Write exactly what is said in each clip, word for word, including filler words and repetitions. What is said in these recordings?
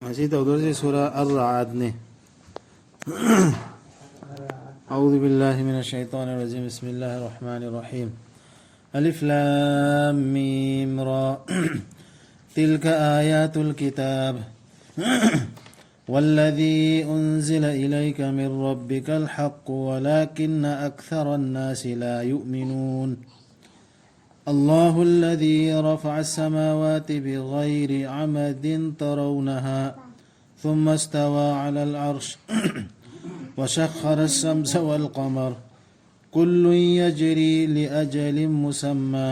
ꯉꯁꯤ ꯇꯧꯗꯣꯏꯁꯦ ꯁꯨꯔꯥ ꯑꯔ ꯔꯥꯑꯗꯅꯤ. أعوذ بالله من الشيطان الرجيم. بسم الله الرحمن الرحيم. ألف لام ميم را. تلك آيات الكتاب. والذي أنزل إليك من ربك الحق ولكن أكثر الناس لا يؤمنون. الله الذي رفع السماوات بغير عمد ترونها ثم استوى على العرش وسخر الشمس والقمر كل يجري لأجل مسمى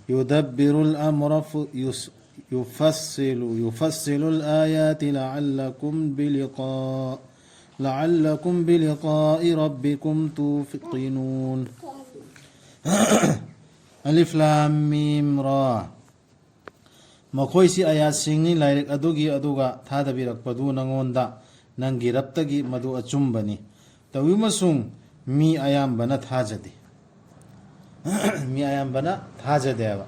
يدبر الأمر ف-، يس-، يفصل، يفصل الآيات لعلكم بلقاء، لعلكم بلقاء ربكم توقنون. ألف لام ميم را. ꯃꯈꯣꯏꯁꯤ ꯑꯌꯥꯠꯁꯤꯡꯅꯤ ꯂꯥꯏꯔꯤꯛ ꯑꯗꯨꯒꯤ, ꯑꯗꯨꯒ ꯊꯥꯗꯕꯤꯔꯛꯄꯗꯨ ꯅꯉꯣꯟꯗ ꯅꯪꯒꯤ ꯔꯕꯇꯒꯤ, ꯃꯗꯨ ꯑꯆꯨꯝꯕꯅꯤ꯫ ꯇꯧꯏꯃꯁꯨꯡ ꯃꯤ ꯑꯌꯥꯝꯕꯅ ꯊꯥꯖꯗꯦ꯫ ꯃꯤ ꯑꯌꯥꯝꯕꯅ ꯊꯥꯖꯗꯦꯕ꯫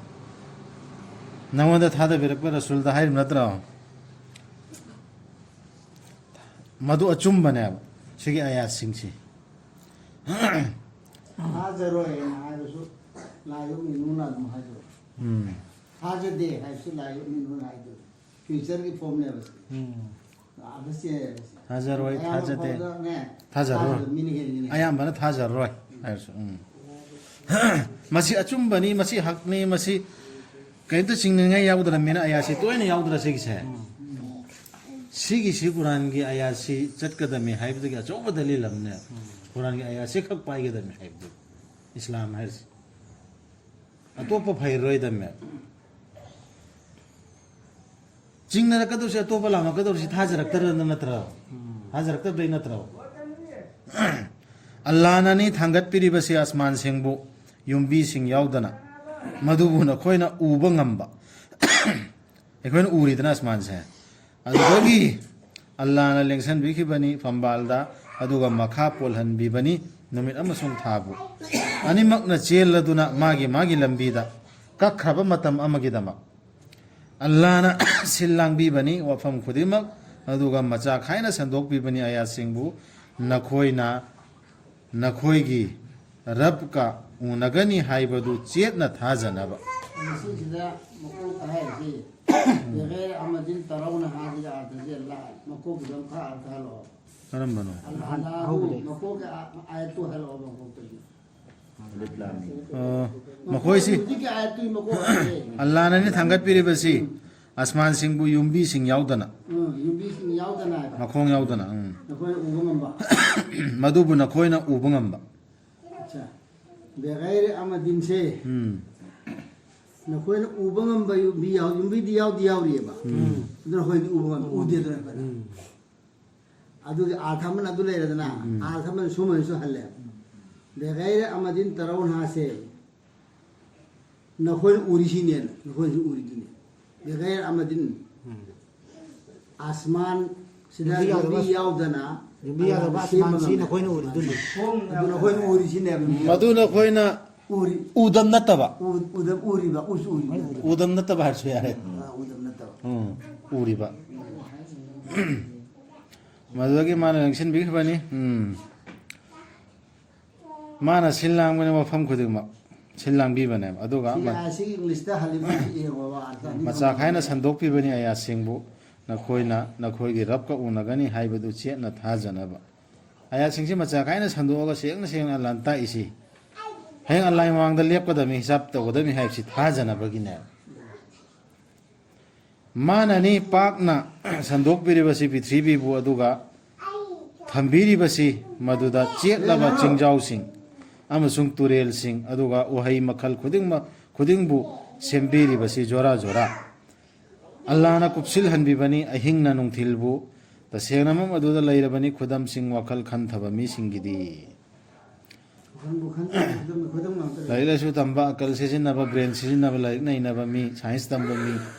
ꯅꯉꯣꯟꯗ ꯊꯥꯗꯕꯤꯔꯛꯄ ꯔꯁꯨꯜꯗ ꯍꯥꯏꯔꯤꯕ ꯅꯠꯇ꯭ꯔꯣ? ꯃꯗꯨ ꯑꯆꯨꯝꯕꯅꯦꯕ, ꯁꯤꯒꯤ ꯑꯌꯥꯠꯁꯤꯡꯁꯤ꯫ ꯊꯥꯖꯔꯣꯏꯅ ꯍꯥꯏꯔꯁꯨ ꯂꯥꯏ ꯌꯨꯝꯃꯤꯅꯨꯅ ꯑꯗꯨꯝ ꯍꯥꯏꯗꯣꯏ꯫ ꯎꯝ. ꯊꯥꯖꯗꯦ ꯍꯥꯏꯕꯁꯤ ꯂꯥꯏ ꯌꯨꯝꯃꯤꯅꯨꯅ ꯍꯥꯏꯗꯣꯏ꯫ ꯐ꯭ꯌꯨꯆꯔꯒꯤ ꯐꯣꯝꯅꯦꯕ ꯁꯤ꯫ ꯎꯝ. ꯑꯥꯗ ꯆꯦꯜꯂꯦꯕ ꯁꯤ꯫ ꯊꯥꯖꯔꯣꯏ, ꯑꯌꯥꯝꯕ ꯊꯥꯖꯗꯦ꯫ ꯐꯥꯎꯗꯅꯦ, ꯊꯥꯖꯔꯣꯏ꯫ ꯊꯥꯖꯕ ꯃꯤꯅ ꯍꯦꯟꯒꯅꯤ꯫ ꯑꯌꯥꯝꯕꯅ ꯊꯥꯖꯔꯔꯣꯏ ꯍꯥꯏꯔꯁꯨ꯫ ꯎꯝ. ꯃꯁꯤ ꯑꯆꯨꯝꯕꯅꯤ, ꯃꯁꯤ ꯍꯛꯅꯤ, ꯃꯁꯤ ꯀꯔꯤꯝꯇ ꯆꯤꯡꯅꯅꯤꯡꯉꯥꯏ ꯌꯥꯎꯗ꯭ꯔꯃꯤꯅ ꯑꯌꯥꯠꯁꯤ ꯇꯣꯏꯅ ꯌꯥꯎꯗ꯭ꯔ ꯁꯤꯒꯤꯁꯦ? ꯁꯤꯒꯤꯁꯤ ꯀꯨꯔꯥꯟꯒꯤ ꯑꯌꯥꯠꯁꯤ ꯆꯠꯀꯗꯕꯅꯤ ꯍꯥꯏꯕꯗꯒꯤ ꯑꯆꯧꯕ ꯗꯂꯤꯜ ꯑꯃꯅꯦ꯫ ꯀꯨꯔꯥꯟꯒꯤ ꯑꯌꯥꯠꯁꯤ ꯈꯛ ꯄꯥꯏꯒꯗꯕꯅꯤ ꯍꯥꯏꯕꯗꯨ ꯏꯁꯂꯥꯝ ꯍꯥꯏꯔꯤꯁꯤ꯫ ꯑꯇꯣꯞꯄ ꯐꯩꯔꯣꯏꯗꯕꯅꯦ꯫ ꯆꯤꯡꯅꯔꯛꯀꯗꯧꯁꯦ ꯑꯇꯣꯞꯄ ꯂꯥꯝꯃꯛꯀꯗꯧꯁꯦ ꯊꯥꯖꯔꯛꯇ꯭ꯔ ꯅꯠꯇ꯭ꯔꯣ? ꯊꯥꯖꯔꯛꯇꯕꯗꯩ ꯅꯠꯇ꯭ꯔꯣ? ꯑꯜꯂꯥꯅꯅꯤ ꯊꯥꯡꯒꯠꯄꯤꯔꯤꯕꯁꯤ ꯑꯁꯃꯥꯟꯁꯤꯡꯕꯨ ꯌꯨꯝꯕꯤꯁꯤꯡ ꯌꯥꯎꯗꯅ, ꯃꯗꯨꯕꯨ ꯅꯈꯣꯏꯅ ꯎꯕ ꯉꯝꯕ꯫ ꯑꯩꯈꯣꯏꯅ ꯎꯔꯤꯗꯅ ꯑꯁꯃꯥꯟꯁꯦ꯫ ꯑꯗꯨꯗꯒꯤ ꯑꯜꯂꯥꯅ ꯂꯦꯡꯁꯟꯕꯤꯈꯤꯕꯅꯤ ꯐꯝꯕꯥꯜꯗ, ꯑꯗꯨꯒ ꯃꯈꯥ ꯄꯣꯜꯍꯟꯕꯤꯕꯅꯤ ꯅꯨꯃꯤꯠ ꯑꯃꯁꯨꯡ ꯊꯥꯕꯨ꯫ ꯑꯅꯤꯃꯛꯅ ꯆꯦꯜꯂꯗꯨꯅ ꯃꯥꯒꯤ ꯃꯥꯒꯤ ꯂꯝꯕꯤꯗ ꯀꯛꯈ꯭ꯔꯕ ꯃꯇꯝ ꯑꯃꯒꯤꯗꯃꯛ꯫ ꯑꯜꯂꯥꯅ ꯁꯤꯜ ꯂꯥꯡꯕꯤꯕꯅꯤ ꯋꯥꯐꯝ ꯈꯨꯗꯤꯡꯃꯛ, ꯑꯗꯨꯒ ꯃꯆꯥ ꯈꯥꯏꯅ ꯁꯟꯗꯣꯛꯄꯤꯕꯅꯤ ꯑꯥꯌꯥꯠꯁꯤꯡꯕꯨ꯫ ꯅꯈꯣꯏꯅ ꯅꯈꯣꯏꯒꯤ ꯔꯕꯀ ꯎꯅꯒꯅꯤ ꯍꯥꯏꯕꯗꯨ ꯆꯦꯠꯅ ꯊꯥꯖꯅꯕ꯫ ꯃꯁꯤꯁꯤꯗ ꯃꯀꯣꯛꯇ ꯍꯥꯏꯔꯤꯁꯤ, "ꯕꯤꯒꯩꯔ ꯑꯃꯗꯤꯟ ꯇꯔꯧꯅ" ꯍꯥꯏꯁꯤꯒꯤ ꯑꯥꯔꯊꯁꯦ ꯂꯥ-, ꯃꯀꯣꯛꯇꯨꯗ ꯑꯃꯨꯛ ꯈꯔ ꯑꯥꯔꯊ ꯍꯜꯂꯛꯑꯣ꯫ ꯀꯔꯝꯕꯅꯣ? ꯑꯜ-, ꯑꯜꯂꯥꯍꯨ ꯑꯍꯧꯕꯗꯩ꯫ ꯃꯀꯣꯛꯀꯤ ꯑꯥ-, ꯑꯥꯌꯠꯇꯨ ꯍꯜꯂꯛꯑꯣ ꯃꯀꯣꯛꯇꯒꯤ꯫ ꯑ, ꯃꯈꯣꯏꯁꯤ ꯍꯧꯖꯤꯛꯀꯤ ꯑꯥꯌꯠꯇꯨꯒꯤ ꯃꯀꯣꯛ ꯍꯥꯏꯔꯦ꯫ ꯑꯜꯂꯥꯅꯅꯤ ꯊꯥꯡꯒꯠꯄꯤꯔꯤꯕꯁꯤ, ꯑꯁꯃꯥꯟꯁꯤꯡꯕꯨ ꯌꯨꯝꯕꯤꯁꯤꯡ ꯌꯥꯎꯗꯅ, ꯎꯝ, ꯌꯨꯝꯕꯤꯁꯤꯡ ꯌꯥꯎꯗꯅ ꯍꯥꯏꯕ꯫ ꯃꯈꯣꯡ ꯌꯥꯎꯗꯅ, ꯎꯝ꯫ ꯅꯈꯣꯏꯅ ꯎꯕ ꯉꯝꯕ꯫ ꯃꯗꯨꯕꯨ ꯅꯈꯣꯏꯅ ꯎꯕ ꯉꯝꯕ꯫ ꯑꯠꯆꯥ꯫ ꯕꯦꯒꯥꯏꯔ ꯑꯃꯗꯤꯟꯁꯦ꯫ ꯎꯝ꯫ ꯅꯈꯣꯏꯅ ꯎꯕ ꯉꯝꯕ ꯌꯨꯝꯕꯤ ꯌꯥꯎ-, ꯌꯨꯝꯕꯤꯗꯤ ꯌꯥꯎꯗꯤ ꯌꯥꯎꯔꯤꯑꯕ꯫ ꯎꯝ꯫ ꯑꯗꯨ ꯅꯈꯣꯏꯗꯤ ꯎꯕ ꯉꯝ-, ꯎꯗꯦꯗꯅ ꯑꯩꯈꯣꯏꯅ꯫ ꯎꯝ꯫ ꯑꯗꯨꯒꯤ ꯑꯥꯔꯊ ꯑꯃꯅ ꯑꯗꯨ ꯂꯩꯔꯦꯗꯅ, ꯎꯝ꯫ ꯑꯥꯔꯊ ꯑꯃꯅ ꯁꯨꯝꯕꯅꯁꯨ ꯍꯜꯂꯦ꯫ ꯕꯦꯒꯥꯏꯔ ꯑꯃꯗꯤꯟ ꯇꯔꯧꯅ ꯍꯥꯁꯦ, ꯅꯈꯣꯏꯅ ꯎꯔꯤꯁꯤꯅꯦꯅ, ꯅꯈꯣꯏꯅꯁꯨ ꯎꯔꯤꯗꯨꯅꯦ꯫ ꯕꯦꯒꯥꯏꯔ ꯑꯃꯗꯤꯟ, ꯎꯝ꯫ ꯑꯁꯃꯥꯟ ꯁꯤꯗ ꯌꯨꯝꯕꯤ ꯌꯥꯎꯗꯕ ꯌꯨꯝꯕꯤ ꯑꯁ-, ꯌꯥꯎꯗꯅ ꯌꯨꯝꯕꯤ ꯌꯥꯎꯗꯕ ꯑꯜꯂꯥꯍꯅ ꯁꯦꯝꯕ ꯑꯁꯃꯥꯟꯁꯤ ꯉꯝꯃꯦ꯫ ꯅꯈꯣꯏꯅ ꯎꯔꯤꯗꯨꯅꯤ꯫ ꯑꯗꯨ ꯅꯈꯣꯏꯅ ꯎꯔꯤꯁꯤꯅꯦꯕ꯫ ꯃꯗꯨ ꯅꯈꯣꯏꯅ ꯎꯔꯤ꯫ ꯎꯗꯝ ꯅꯠꯇꯕ꯫ ꯎ-, ꯎꯗꯝ ꯎꯔꯤꯕ, ꯎꯁꯨ ꯎꯔꯤꯕ꯫ ꯎꯗꯝ ꯅꯠꯇꯕ ꯍꯥꯏꯔꯁꯨ ꯌꯥꯔꯦ꯫ ꯑ, ꯎꯗꯝ ꯅꯠꯇꯕ꯫ ꯎꯝ, ꯎꯔꯤꯕ꯫ ꯃꯗꯨꯗꯒꯤ ꯃꯥꯅ ꯂꯦꯡꯁꯤꯟꯕꯤꯈ꯭ꯔꯕꯅꯤ꯫ ꯎꯝ꯫ ꯃꯥꯅ ꯁꯤꯜ ꯂꯥꯡꯕꯅꯦ ꯃꯐꯝ ꯈꯨꯗꯤꯡꯃꯛ꯫ ꯁꯤꯜ ꯂꯥꯡꯕꯤꯕꯅꯦꯕ꯫ ꯑꯗꯨꯒ ꯁꯤ ꯃ-, ꯑꯥꯏꯁꯤ ꯏꯪꯂꯤꯁꯇ ꯍꯜꯂꯤꯕ ꯌꯦꯡꯉꯣꯕ, ꯑꯥꯔꯊ ꯑꯅꯤ ꯃꯆꯥ ꯊꯣꯛꯅ ꯈꯥꯏꯅ ꯂꯩꯕ꯫ ꯁꯟꯗꯣꯛꯄꯤꯕꯅꯤ ꯑꯥꯌꯥꯠꯁꯤꯡꯕꯨ, ꯅꯈꯣꯏꯅ ꯅꯈꯣꯏꯒꯤ ꯔꯕꯀ ꯎꯅꯒꯅꯤ ꯍꯥꯏꯕꯗꯨ ꯆꯦꯠꯅ ꯊꯥꯖꯅꯕ꯫ ꯑꯥꯌꯥꯠꯁꯤꯡꯁꯤ ꯃꯆꯥ ꯈꯥꯏꯅ ꯁꯟꯗꯣꯛꯑꯒ ꯁꯦꯡꯅ ꯁꯦꯡꯅ ꯑꯜꯂꯥꯅ ꯇꯥꯛꯏꯁꯤ꯫ ꯍꯌꯦꯡ ꯑꯜꯂꯥꯍꯒꯤ ꯃꯃꯥꯡꯗ ꯂꯦꯞꯀꯗꯕꯅꯤ, ꯍꯤꯁꯥꯕ ꯇꯧꯒꯗꯕꯅꯤ ꯍꯥꯏꯕꯁꯤ ꯊꯥꯖꯅꯕꯒꯤꯅꯦꯕ꯫ ꯃꯥꯅꯅꯤ ꯄꯥꯛꯅ ꯁꯟꯗꯣꯛꯄꯤꯔꯤꯕꯁꯤ ꯄ꯭ꯔꯤꯊꯤꯕꯤꯕꯨ, ꯑꯗꯨꯒ ꯊꯝꯕꯤꯔꯤꯕꯁꯤ ꯃꯗꯨꯗ ꯆꯦꯠꯂꯕ ꯆꯤꯡꯖꯥꯎꯁꯤꯡ ꯑꯃꯁꯨꯡ ꯇꯨꯔꯦꯜꯁꯤꯡ, ꯑꯗꯨꯒ ꯎꯍꯩ ꯃꯈꯜ ꯈꯨꯗꯤꯡꯃꯛ, ꯈꯨꯗꯤꯡꯕꯨ ꯁꯦꯝꯕꯤꯔꯤꯕꯁꯤ ꯖꯣꯔꯥ ꯖꯣꯔꯥ꯫ ꯑꯜꯂꯥꯅ ꯀꯨꯞꯁꯤꯜꯍꯟꯕꯤꯕꯅꯤ ꯑꯍꯤꯡꯅ ꯅꯨꯡꯊꯤꯜꯕꯨ꯫ ꯇꯁꯦꯡꯅꯃꯛ ꯃꯗꯨꯗ ꯂꯩꯔꯕꯅꯤ ꯈꯨꯗꯝꯁꯤꯡ ꯋꯥꯈꯜ ꯈꯟꯊꯕ ꯃꯤꯁꯤꯡꯒꯤꯗꯤ꯫ ꯋꯥꯈꯜꯕꯨ ꯈꯟ-, ꯈꯨꯗꯝ, ꯈꯨꯗꯝ ꯉꯥꯛꯇ ꯂꯩ꯫ ꯂꯥꯏꯔꯤꯛ ꯂꯥꯏꯁꯨ ꯇꯝꯕ, ꯑꯀꯜ ꯁꯤꯖꯤꯟꯅꯕ, ꯕ꯭ꯔꯦꯟ ꯁꯤꯖꯤꯟꯅꯕ, ꯂꯥꯏꯔꯤꯛ ꯅꯩꯅꯕ ꯃꯤ, ꯁꯥꯏꯟꯁ ꯇꯝꯕ ꯃꯤ,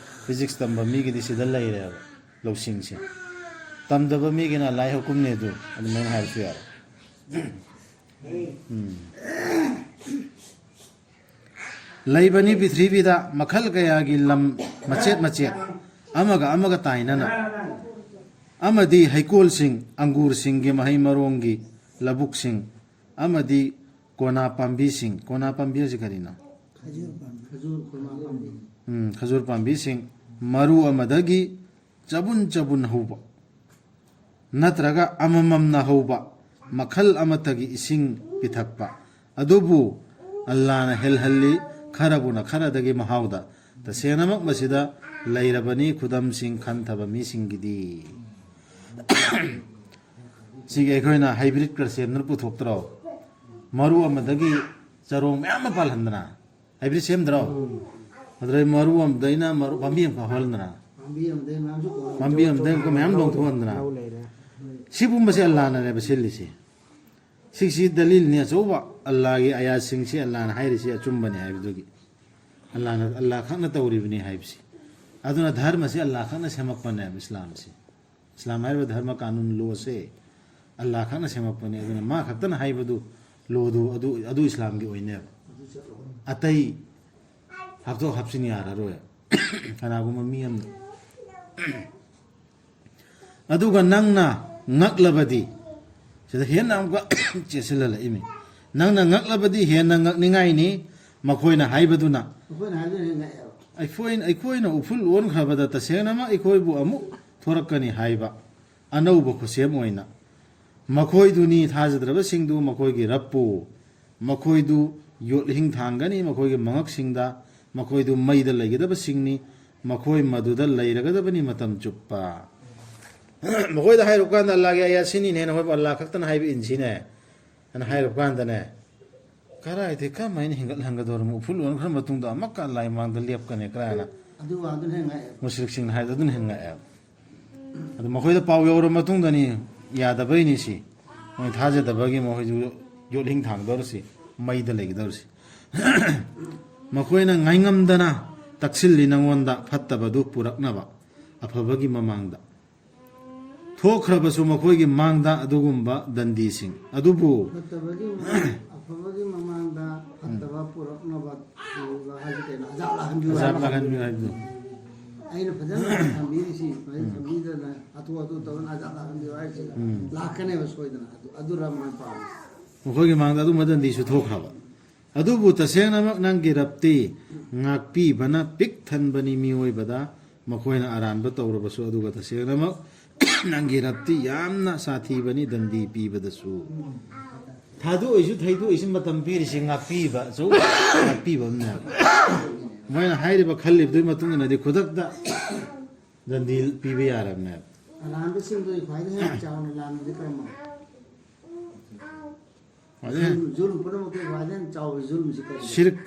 ꯐꯤꯖꯤꯛꯁ ꯇꯝꯕ ꯃꯤꯒꯤꯗꯤ ꯁꯤꯗ ꯂꯩꯔꯦꯕ ꯂꯧꯁꯤꯡꯁꯦ꯫ ꯇꯝꯗꯕ ꯃꯤꯒꯤꯅ ꯑꯜꯂꯥꯍꯒꯤ ꯍꯨꯀꯨꯝꯅꯦ ꯑꯗꯨ, ꯑꯗꯨꯃꯥꯏꯅ ꯍꯥꯏꯔꯁꯨ ꯌꯥꯔꯦ꯫ ꯎꯝ꯫ ꯂꯩꯕꯅꯤ ꯄ꯭ꯔꯤꯊꯤꯕꯤꯗ ꯃꯈꯜ ꯀꯌꯥꯒꯤ ꯂꯝ ꯃꯆꯦꯠ ꯃꯆꯦꯠ ꯑꯃꯒ ꯑꯃꯒ ꯇꯥꯏꯅꯅ, ꯑꯃꯗꯤ ꯍꯩꯀꯣꯜꯁꯤꯡ, ꯑꯪꯒꯨꯔꯁꯤꯡꯒꯤ ꯃꯍꯩ ꯃꯔꯣꯡꯒꯤ ꯂꯧꯕꯨꯛꯁꯤꯡ, ꯑꯃꯗꯤ ꯀꯣꯅꯥ ꯄꯥꯝꯕꯤꯁꯤꯡ꯫ ꯀꯣꯅꯥ ꯄꯥꯝꯕꯤ ꯍꯥꯏꯁꯤ ꯀꯔꯤꯅꯣ? ꯎꯝ, ꯈꯖꯨꯔ ꯄꯥꯝꯕꯤꯁꯤꯡ ꯃꯔꯨ ꯑꯃꯗꯒꯤ ꯆꯕꯨꯟ ꯆꯕꯨꯟ ꯍꯧꯕ, ꯅꯠꯇ꯭ꯔꯒ ꯑꯃꯃꯝꯅ ꯍꯧꯕ ꯃꯈꯜ ꯑꯃꯠꯇꯒꯤ ꯏꯁꯤꯡ ꯄꯤꯊꯛꯄ꯫ ꯑꯗꯨꯕꯨ ꯑꯜꯂꯥꯅ ꯍꯦꯜꯍꯜꯂꯤ, ꯈꯔꯕꯨꯅ ꯈꯔꯗꯒꯤ ꯃꯍꯥꯎꯗ꯫ ꯇꯁꯦꯡꯅꯃꯛ ꯃꯁꯤꯗ ꯂꯩꯔꯕꯅꯤ ꯈꯨꯗꯝꯁꯤꯡ ꯈꯟꯊꯕ ꯃꯤꯁꯤꯡꯒꯤꯗꯤ꯫ ꯁꯤꯒꯤ ꯑꯩꯈꯣꯏꯅ ꯍꯥꯏꯕ꯭ꯔꯤꯠꯀ ꯁꯦꯝꯗꯨꯅ ꯄꯨꯊꯣꯛꯇ꯭ꯔꯣ? ꯃꯔꯨ ꯑꯃꯗꯒꯤ ꯆꯔꯣꯡ ꯃꯌꯥꯝ ꯑꯃ ꯄꯥꯜꯍꯟꯗꯅ, ꯍꯥꯏꯕ꯭ꯔꯤꯠ ꯁꯦꯝꯗ꯭ꯔꯣ? ꯑꯗꯨꯗꯩ ꯃꯔꯨ ꯑꯃꯗꯩꯅ ꯃꯔꯨ ꯄꯥꯝꯕꯤ ꯑꯃꯈꯛ ꯍꯧꯍꯟꯗꯅ, ꯄꯥꯝꯕꯤ ꯑꯃꯗꯩ ꯃꯌꯥꯝ ꯂꯣꯡꯊꯣꯛꯍꯟꯗꯅ, ꯁꯤꯒꯨꯝꯕꯁꯦ ꯑꯜꯂꯥꯅꯅꯦꯕ ꯁꯤꯜꯂꯤꯁꯦ꯫ ꯁꯤꯁꯤ ꯗꯂꯤꯜꯅꯤ ꯑꯆꯧꯕ, ꯑꯜꯂꯥꯒꯤ ꯑꯌꯥꯠꯁꯤꯡꯁꯤ ꯑꯜꯂꯥꯅ ꯍꯥꯏꯔꯤꯁꯤ ꯑꯆꯨꯝꯕꯅꯤ ꯍꯥꯏꯕꯗꯨꯒꯤ꯫ ꯑꯜꯂꯥꯅ, ꯑꯜꯂꯥ ꯈꯛꯅ ꯇꯧꯔꯤꯕꯅꯤ ꯍꯥꯏꯕꯁꯤ꯫ ꯑꯗꯨꯅ ꯙꯔꯃꯁꯤ ꯑꯜꯂꯥ ꯈꯛꯅ ꯁꯦꯝꯃꯛꯄꯅꯦꯕ ꯏꯁꯂꯥꯝꯁꯤ꯫ ꯏꯁꯂꯥꯝ ꯍꯥꯏꯔꯤꯕ ꯙꯔꯃ ꯀꯥꯅꯨꯟ, ꯂꯣꯁꯦ ꯑꯜꯂꯥ ꯈꯛꯅ ꯁꯦꯝꯃꯛꯄꯅꯤ꯫ ꯑꯗꯨꯅ ꯃꯥ ꯈꯛꯇꯅ ꯍꯥꯏꯕꯗꯨ, ꯂꯣꯗꯨ ꯑꯗꯨ, ꯑꯗꯨ ꯏꯁꯂꯥꯝꯒꯤ ꯑꯣꯏꯅꯦꯕ꯫ ꯑꯇꯩ ꯍꯥꯞꯇꯣꯛ ꯍꯥꯞꯆꯤꯟ ꯌꯥꯔꯔꯣꯏ꯫ ꯀꯅꯥꯒꯨꯝꯕ ꯃꯤ ꯑꯃꯅ꯫ ꯑꯗꯨꯒ ꯅꯪꯅ ꯉꯛꯂꯕꯗꯤ, ꯁꯤꯗ ꯍꯦꯟꯅ ꯑꯃꯨꯛꯀ ꯆꯦꯠꯁꯤꯜꯍꯜꯂꯛꯏꯃꯤ꯫ ꯅꯪꯅ ꯉꯛꯂꯕꯗꯤ ꯍꯦꯟꯅ ꯉꯛꯅꯤꯡꯉꯥꯏꯅꯤ꯫ ꯃꯈꯣꯏꯅ ꯍꯥꯏꯕꯗꯨꯅ, ꯃꯈꯣꯏꯅ ꯍꯥꯏꯕꯗꯨꯅ ꯍꯦꯟꯅ ꯉꯛꯑꯦꯕ꯫ ꯑꯩꯈꯣꯏ, ꯑꯩꯈꯣꯏꯅ ꯎꯐꯨꯜ ꯑꯣꯟꯈ꯭ꯔꯕꯗ ꯇꯁꯦꯡꯅꯃꯛ ꯑꯩꯈꯣꯏꯕꯨ ꯑꯃꯨꯛ ꯊꯣꯔꯛꯀꯅꯤ ꯍꯥꯏꯕ ꯑꯅꯧꯕ ꯈꯨꯠꯁꯦꯝ ꯑꯣꯏꯅ꯫ ꯃꯈꯣꯏꯗꯨꯅꯤ ꯊꯥꯖꯗ꯭ꯔꯕꯁꯤꯡꯗꯨ ꯃꯈꯣꯏꯒꯤ ꯔꯞꯄꯨ꯫ ꯃꯈꯣꯏꯗꯨ ꯌꯣꯠꯂꯤꯡ ꯊꯥꯡꯒꯅꯤ ꯃꯈꯣꯏꯒꯤ ꯃꯉꯛꯁꯤꯡꯗ꯫ ꯃꯈꯣꯏꯗꯨ ꯃꯩꯗ ꯂꯩꯒꯗꯕꯁꯤꯡꯅꯤ꯫ ꯃꯈꯣꯏ ꯃꯗꯨꯗ ꯂꯩꯔꯒꯗꯕꯅꯤ ꯃꯇꯝ ꯆꯨꯞꯄ꯫ ꯃꯈꯣꯏꯗ ꯍꯥꯏꯔꯨꯕ ꯀꯥꯟꯗ, "ꯑꯜꯂꯥꯒꯤ ꯑꯥꯌꯥꯠꯁꯤꯅꯤꯅꯦ, ꯅꯈꯣꯏꯕꯨ ꯑꯜꯂꯥ ꯈꯛꯇꯅ ꯍꯥꯏꯕ ꯏꯟꯁꯤꯅꯦ" ꯍꯥꯏꯅ ꯍꯥꯏꯔꯨꯕ ꯀꯥꯟꯗꯅꯦ, ꯀꯔꯥꯏꯗꯩ ꯀꯔꯝꯍꯥꯏꯅ ꯍꯦꯟꯒꯠꯍꯟꯒꯗꯧꯔꯤꯃꯣ? ꯎꯐꯨꯜ ꯑꯣꯟꯈ꯭ꯔ ꯃꯇꯨꯡꯗ ꯑꯃꯨꯛꯀ ꯂꯥꯏ ꯃꯥꯡꯗ ꯂꯦꯞꯀꯅꯤ ꯀꯔꯥꯏꯅ? ꯑꯗꯨ ꯋꯥꯗꯨꯅ ꯍꯦꯟꯅ ꯉꯛꯑꯦꯕ꯫ ꯃꯨꯁ꯭ꯔꯤꯛꯁꯤꯡꯅ ꯍꯥꯏꯕꯗꯣ ꯑꯗꯨꯅ ꯍꯦꯟꯅ ꯉꯛꯑꯦꯕ꯫ ꯑꯗꯨ ꯃꯈꯣꯏꯗ ꯄꯥꯎ ꯌꯧꯔ ꯃꯇꯨꯡꯗꯅꯤ ꯌꯥꯗꯕꯩꯅꯤ ꯁꯤ꯫ ꯃꯣꯏ ꯊꯥꯖꯗꯕꯒꯤ ꯃꯈꯣꯏꯁꯨ ꯌꯣꯠꯂꯤꯡ ꯊꯥꯡꯗꯧꯔꯁꯤ, ꯃꯩꯗ ꯂꯩꯒꯗꯧꯔꯁꯤ꯫ ꯃꯈꯣꯏꯅ ꯉꯥꯏꯉꯝꯗꯅ ꯇꯛꯁꯤꯜꯂꯤ ꯅꯉꯣꯟꯗ ꯐꯠꯇꯕꯗꯨ ꯄꯨꯔꯛꯅꯕ ꯑꯐꯕꯒꯤ ꯃꯃꯥꯡꯗ꯫ ꯊꯣꯛꯈ꯭ꯔꯕꯁꯨ ꯃꯈꯣꯏꯒꯤ ꯃꯥꯡꯗ ꯑꯗꯨꯒꯨꯝꯕ ꯗꯟꯗꯤꯁꯤꯡ ꯑꯗꯨꯕꯨ ꯐꯠꯇꯕꯒꯤ ꯃꯃꯥꯡ-, ꯑꯐꯕꯒꯤ ꯃꯃꯥꯡꯗ ꯐꯠꯇꯕ ꯄꯨꯔꯛꯅꯕ ꯄꯨꯔꯒ ꯍꯥꯏꯁꯦ ꯀꯩꯅꯣ? ꯑꯖꯥꯕ ꯂꯥꯛꯍꯟꯕꯤꯌꯨ ꯑꯖꯥꯕ ꯍꯥꯏꯕ꯫ ꯂꯥꯛꯍꯟꯕꯤꯌꯨ ꯍꯥꯏꯕꯗꯨ꯫ ꯑꯩꯅ ꯐꯖꯅ ꯊꯝꯕꯤꯔꯤꯁꯤ, ꯐꯖꯅ ꯊꯝꯕꯤꯗꯅ ꯍꯥꯊꯨ ꯍꯥꯊꯨ ꯇꯧꯗꯅ ꯑꯖꯥꯠ ꯂꯥꯛꯍꯟꯕꯤꯌꯨ ꯍꯥꯏꯔꯤꯁꯤꯗ ꯎꯝ꯫ ꯂꯥꯛꯀꯅꯦꯕ ꯁꯣꯏꯗꯅ꯫ ꯑꯗꯨ, ꯑꯗꯨ ꯔꯥꯝ ꯃꯣꯍꯟ ꯄꯥꯝꯃꯤ꯫ ꯃꯈꯣꯏꯒꯤ ꯃꯥꯡꯗ ꯑꯗꯨꯝꯕ ꯗꯟꯗꯤꯁꯨ ꯊꯣꯛꯈ꯭ꯔꯕ꯫ ꯑꯗꯨꯕꯨ ꯇꯁꯦꯡꯅꯃꯛ ꯅꯪꯒꯤ ꯔꯞꯇꯤ ꯉꯥꯛꯄꯤꯕꯅ ꯄꯤꯛ ꯊꯟꯕꯅꯤ ꯃꯤꯑꯣꯏꯕꯗ, ꯃꯈꯣꯏꯅ ꯑꯔꯥꯟꯕ ꯇꯧꯔꯕꯁꯨ꯫ ꯑꯗꯨꯒ ꯇꯁꯦꯡꯅꯃꯛ ꯅꯪꯒꯤ ꯔꯞꯇꯤ ꯌꯥꯝꯅ ꯁꯥꯊꯤꯕꯅꯤ ꯗꯟꯗꯤ ꯄꯤꯕꯗꯁꯨ꯫ ꯊꯥꯗꯣꯛꯏꯁꯨ ꯊꯩꯗꯣꯛꯏꯁꯨ ꯃꯇꯝ ꯄꯤꯔꯤꯁꯤ ꯉꯥꯛꯄꯤꯕ, ꯑꯆꯧꯕ ꯉꯥꯛꯄꯤꯕ ꯑꯃꯅꯦꯕ꯫ ꯃꯣꯏꯅ ꯍꯥꯏꯔꯤꯕ ꯈꯜꯂꯤꯕꯗꯨꯒꯤ ꯃꯇꯨꯡ ꯏꯟꯅꯗꯤ ꯈꯨꯗꯛꯇ ꯗꯟꯗꯤ ꯄꯤꯕ ꯌꯥꯔꯕꯅꯦꯕ꯫ ꯑꯔꯥꯟꯕꯁꯤꯡꯗꯨꯒꯤ ꯈ꯭ꯋꯥꯏꯗꯒꯤ ꯍꯦꯟꯅ ꯆꯥꯎꯅ ꯂꯥꯟꯕꯗꯤ ꯀꯔꯝꯕꯅꯣ? ꯈ꯭ꯋꯥꯏꯗꯒꯤ ꯍꯦꯟꯅ ꯖꯨꯜ, ꯖꯨꯜ ꯄꯨꯝꯅꯃꯛꯀꯤ ꯈ꯭ꯋꯥꯏꯗꯒꯤ ꯍꯦꯟꯅ ꯆꯥꯎꯕ ꯖꯨꯜꯁꯤ ꯀꯔꯤꯅꯣ? ꯁꯤꯔꯛ꯫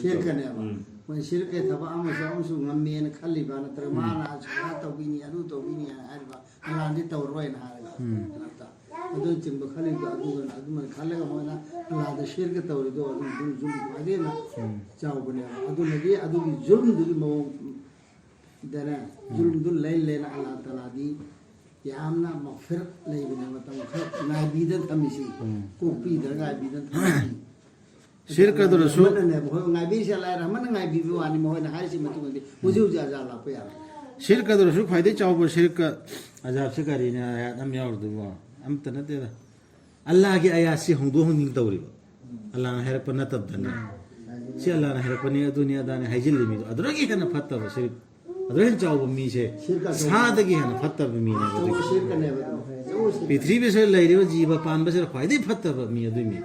ꯁꯤꯔꯛꯀꯅꯦꯕ꯫ ꯎꯝ꯫ ꯃꯣꯏ ꯁꯤꯔꯛꯀꯤ ꯊꯕꯛ ꯑꯃꯁꯨ ꯑꯃꯁꯨ ꯉꯝꯃꯦꯅ ꯈꯜꯂꯤꯕ, ꯅꯠꯇ꯭ꯔꯒ ꯎꯝ꯫ ꯃꯥꯅ ꯑꯁꯨꯃꯥꯏꯅ ꯇꯧꯕꯤꯅꯤ, ꯑꯗꯨ ꯇꯧꯕꯤꯅꯤ ꯍꯥꯏꯅ ꯍꯥꯏꯔꯤꯕ, ꯑꯂꯥꯟꯗꯤ ꯇꯧꯔꯣꯏꯅ ꯍꯥꯏꯔꯒ꯫ ꯎꯝ꯫ ꯅꯠꯇ꯭ꯔꯥ? ꯑꯗꯨꯅꯆꯤꯡꯕ ꯈꯜꯂꯤꯕ, ꯑꯗꯨꯒ ꯑꯗꯨꯃꯥꯏꯅ ꯈꯜꯂꯒ ꯃꯣꯏꯅ ꯑꯂꯥꯟꯗ ꯁꯤꯔꯛꯀ ꯇꯧꯔꯤꯗꯣ ꯑꯗꯨꯝ ꯖꯨꯜ, ꯖꯨꯜ ꯈ꯭ꯋꯥꯏꯗꯒꯤ ꯍꯦꯟꯅ ꯎꯝ꯫ ꯆꯥꯎꯕꯅꯦꯕ꯫ ꯑꯗꯨꯅꯗꯤ ꯑꯗꯨꯒꯤ ꯖꯨꯜꯗꯨꯒꯤ ꯃꯑꯣꯡ ꯗꯅꯦ, ꯎꯝ꯫ ꯖꯨꯜꯗꯨ ꯂꯩ ꯂꯩꯅ ꯑꯜꯂꯥꯍ ꯇꯥꯂꯥꯗꯤ ꯌꯥꯝꯅ ꯃꯒꯐꯤꯔꯠ ꯂꯩꯕꯅꯦ, ꯃꯇꯝ ꯈꯔ ꯉꯥꯏꯕꯤꯗꯅ ꯊꯝꯃꯤꯁꯤ, ꯎꯝ꯫ ꯀꯣꯛꯄꯤꯗꯅ ꯉꯥꯏꯕꯤꯗꯅ ꯊꯝꯃꯤꯁꯤ꯫ ꯁꯤꯔꯀꯗꯨꯔꯁꯨ ꯑꯜꯂꯥꯍ ꯔꯍꯃꯟꯅꯅꯦꯕ, ꯍꯣꯏ, ꯉꯥꯏꯕꯤꯔꯤꯁꯤ ꯑꯜꯂꯥꯍ ꯔꯍꯃꯟꯅ ꯉꯥꯏꯕꯤꯕ ꯋꯥꯅꯤ, ꯃꯈꯣꯏꯅ ꯍꯥꯏꯔꯤꯁꯤ ꯃꯇꯨꯡ ꯏꯟꯅꯗꯤ ꯍꯧꯖꯤꯛ ꯍꯧꯖꯤꯛ ꯑꯖꯥ ꯂꯥꯛꯄ ꯌꯥꯔꯦ꯫ ꯁꯤꯔꯀꯗꯨꯔꯁꯨ ꯈ꯭ꯋꯥꯏꯗꯒꯤ ꯆꯥꯎꯕ ꯁꯤꯔꯀ ꯑꯖꯥꯕꯁꯤ ꯀꯔꯤꯅꯣ? ꯑꯥꯌꯥꯠ ꯑꯃ ꯌꯥꯎꯔꯤꯗꯨꯕꯣ? ꯑꯝꯇ ꯅꯠꯇꯦꯗ꯫ ꯑꯜꯂꯥꯍꯒꯤ ꯑꯥꯌꯥꯠꯁꯤ ꯍꯣꯡꯗꯣꯛ ꯍꯣꯡꯖꯤꯟ ꯇꯧꯔꯤꯕ꯫ ꯑꯜꯂꯥꯍꯅ ꯍꯥꯏꯔꯛꯄ ꯅꯠꯇꯕꯗꯅꯦ꯫ ꯁꯤ ꯑꯜꯂꯥꯍꯅ ꯍꯥꯏꯔꯛꯄꯅꯤ, ꯑꯗꯨꯅꯤ ꯑꯗꯥꯅꯤ ꯍꯥꯏꯖꯤꯜꯂꯤ ꯃꯤꯗꯣ꯫ ꯑꯗꯨꯗꯒꯤ ꯍꯦꯟꯅ ꯐꯠꯇꯕ ꯁꯤꯔꯛ, ꯑꯗꯨꯗꯒꯤ ꯍꯦꯟꯅ ꯆꯥꯎꯕ ꯃꯤꯁꯦ ꯁꯤꯔꯀ ꯑꯆꯧꯕ꯫ ꯁꯥꯗꯒꯤ ꯍꯦꯟꯅ ꯐꯠꯇꯕ ꯃꯤꯅꯦꯕ ꯑꯆꯧꯕ ꯑꯗꯨꯒꯤ꯫ ꯁꯤꯔꯀꯅꯦꯕ ꯑꯗꯨ꯫ ꯑꯆꯧꯕ ꯁꯤꯔꯀ꯫ ꯄ꯭ꯔꯤꯊꯤꯕꯤꯁꯤꯗ ꯂꯩꯔꯤꯕ ꯖꯤꯕ ꯄꯥꯟꯕꯁꯤꯗ ꯈ꯭ꯋꯥꯏꯗꯒꯤ ꯐꯠꯇꯕ ꯃꯤ ꯑꯗꯨꯏ ꯃꯤ꯫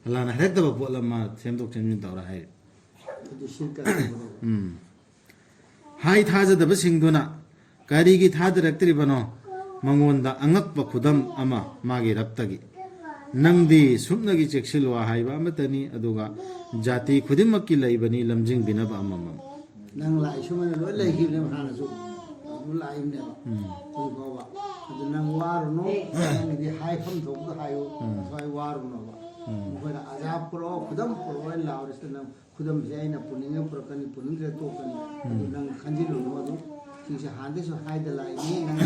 ꯑꯜꯂꯥꯍꯅ ꯍꯥꯏꯔꯛꯇꯕ ꯄꯣꯠ ꯑꯃ ꯁꯦꯝꯗꯣꯛ ꯁꯦꯝꯖꯤꯟ ꯇꯧꯔ ꯍꯥꯏꯔꯤ꯫ ꯑꯗꯨ ꯁꯤꯔꯀ ꯑꯆꯧꯕꯅꯦꯕ꯫ ꯎꯝ꯫ ꯍꯥꯏ ꯊꯥꯖꯗꯕꯁꯤꯡꯗꯨꯅ ꯀꯔꯤꯒꯤ ꯊꯥꯗꯔꯛꯇ꯭ꯔꯤꯕꯅꯣ? ꯃꯉꯣꯟꯗ ꯑꯉꯛꯄ ꯈꯨꯗꯝ ꯑꯃ ꯃꯥꯒꯤ ꯔꯕꯇꯒꯤ꯫ ꯅꯪꯗꯤ ꯁꯨꯞꯅꯒꯤ ꯆꯦꯛꯁꯤꯜꯂꯣ ꯍꯥꯏꯕ ꯑꯃꯠꯇꯅꯤ, ꯑꯗꯨꯒ ꯖꯥꯇꯤ ꯈꯨꯗꯤꯡꯃꯛꯀꯤ ꯂꯩꯕꯅꯤ ꯂꯝꯖꯤꯡꯕꯤꯅꯕ ꯑꯃꯃꯝ꯫ ꯅꯪ ꯂꯥꯛꯏ ꯁꯨꯃꯥꯏꯅ ꯂꯣꯏ ꯂꯩꯈꯤꯕꯅꯦꯕ ꯍꯥꯟꯅꯁꯨ꯫ ꯑꯗꯨꯝ ꯂꯥꯛꯏꯕꯅꯦꯕ꯫ ꯎꯝ꯫ ꯍꯧꯖꯤꯛ ꯐꯥꯎꯕ꯫ ꯑꯗꯨ ꯅꯪ ꯋꯥꯔꯨꯅꯣ, ꯅꯪꯒꯤꯗꯤ ꯍꯥꯏꯐꯝ ꯊꯣꯛꯄꯗꯣ ꯍꯥꯏꯌꯨ, ꯎꯝ꯫ ꯊꯋꯥꯏ ꯋꯥꯔꯨꯅꯣꯕ꯫ ꯎꯝ꯫ ꯃꯈꯣꯏꯅ ꯑꯖꯥꯕ ꯄꯨꯔꯛꯑꯣ, ꯈꯨꯗꯝ ꯄꯨꯔꯛꯑꯣ ꯍꯥꯏꯅ ꯂꯥꯎꯔꯤꯁꯤꯗ ꯅꯪ ꯈꯨꯗꯝꯁꯦ ꯑꯩꯅ ꯄꯨꯅꯤꯡꯉꯦ ꯄꯨꯔꯛꯀꯅꯤ, ꯄꯨꯅꯤꯡꯗ꯭ꯔꯦ ꯇꯣꯛꯀꯅꯤ꯫ ꯑꯗꯨ ꯎꯝ꯫ ꯅꯪ ꯈꯟꯖꯤꯜꯂꯨꯅꯨ꯫ ꯑꯗꯨ ꯁꯤꯁꯦ ꯍꯥꯟꯅꯗꯩꯁꯨ ꯍꯥꯏꯗ ꯂꯥꯛꯏꯅꯤ꯫ ꯅꯪ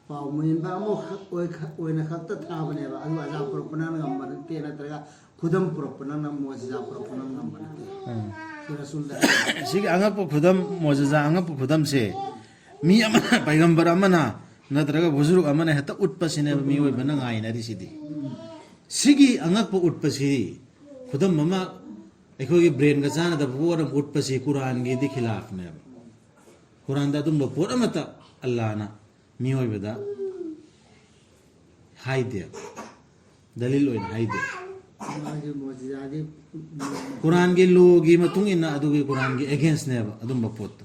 ꯄꯥꯎ ꯃꯦꯟꯕ ꯑꯃꯈꯛ ꯑꯣꯏ-, ꯑꯣꯏꯅ ꯈꯛꯇ ꯊꯥꯕꯅꯦꯕ꯫ ꯑꯗꯨ ꯑꯖꯥ ꯄꯨꯔꯛꯄ ꯅꯪꯅ ꯉꯝꯕ ꯅꯠꯇꯦ, ꯅꯠꯇ꯭ꯔꯒ ꯈꯨꯗꯝ ꯄꯨꯔꯛꯄ ꯅꯪꯅ, ꯃꯣꯖꯤꯖꯥ ꯄꯨꯔꯛꯄ ꯅꯪꯅ ꯉꯝꯕ ꯅꯠꯇꯦ꯫ ꯎꯝ꯫ ꯁꯤꯒꯤ ꯑꯉꯛꯄ ꯈꯨꯗꯝ, ꯃꯣꯖꯤꯖꯥ ꯑꯉꯛꯄ ꯈꯨꯗꯝꯁꯦ ꯃꯤ ꯑꯃꯅ, ꯄꯩꯒꯝꯕꯔ ꯑꯃꯅ ꯅꯠꯇ꯭ꯔꯒ ꯕꯨꯖꯨꯔꯨꯛ ꯑꯃꯅ ꯍꯦꯛꯇ ꯎꯠꯄꯁꯤꯅꯦꯕ ꯃꯤꯑꯣꯏꯕꯅ ꯉꯥꯏꯅꯔꯤꯁꯤꯗꯤ꯫ ꯁꯤꯒꯤ ꯑꯉꯛꯄ ꯎꯠꯄꯁꯤ, ꯈꯨꯗꯝ ꯑꯃ, ꯑꯩꯈꯣꯏꯒꯤ ꯕ꯭ꯔꯦꯟꯒ ꯆꯥꯟꯅꯗꯕ ꯄꯣꯠ ꯑꯃ ꯎꯠꯄꯁꯤ ꯀꯨꯔꯥꯟꯒꯤꯗꯤ ꯈꯤꯂꯥꯐꯅꯦꯕ꯫ ꯀꯨꯔꯥꯟꯗ ꯑꯗꯨꯝꯕ ꯄꯣꯠ ꯑꯃꯠꯇ ꯑꯜꯂꯥꯅ ꯃꯤꯑꯣꯏꯕꯗ ꯍꯥꯏꯗꯦ, ꯗꯂꯤꯜ ꯑꯣꯏꯅ ꯍꯥꯏꯗꯦ꯫ ꯃꯥꯒꯤ ꯃꯣꯖꯤꯖꯥꯗꯤ ꯀꯨꯔꯥꯟꯒꯤ ꯂꯣꯒꯤ ꯃꯇꯨꯡ ꯏꯟꯅ ꯑꯗꯨꯒꯤ ꯀꯨꯔꯥꯟꯒꯤ ꯑꯦꯒꯦꯟꯁꯅꯦꯕ ꯑꯗꯨꯝꯕ ꯄꯣꯠꯇꯣ꯫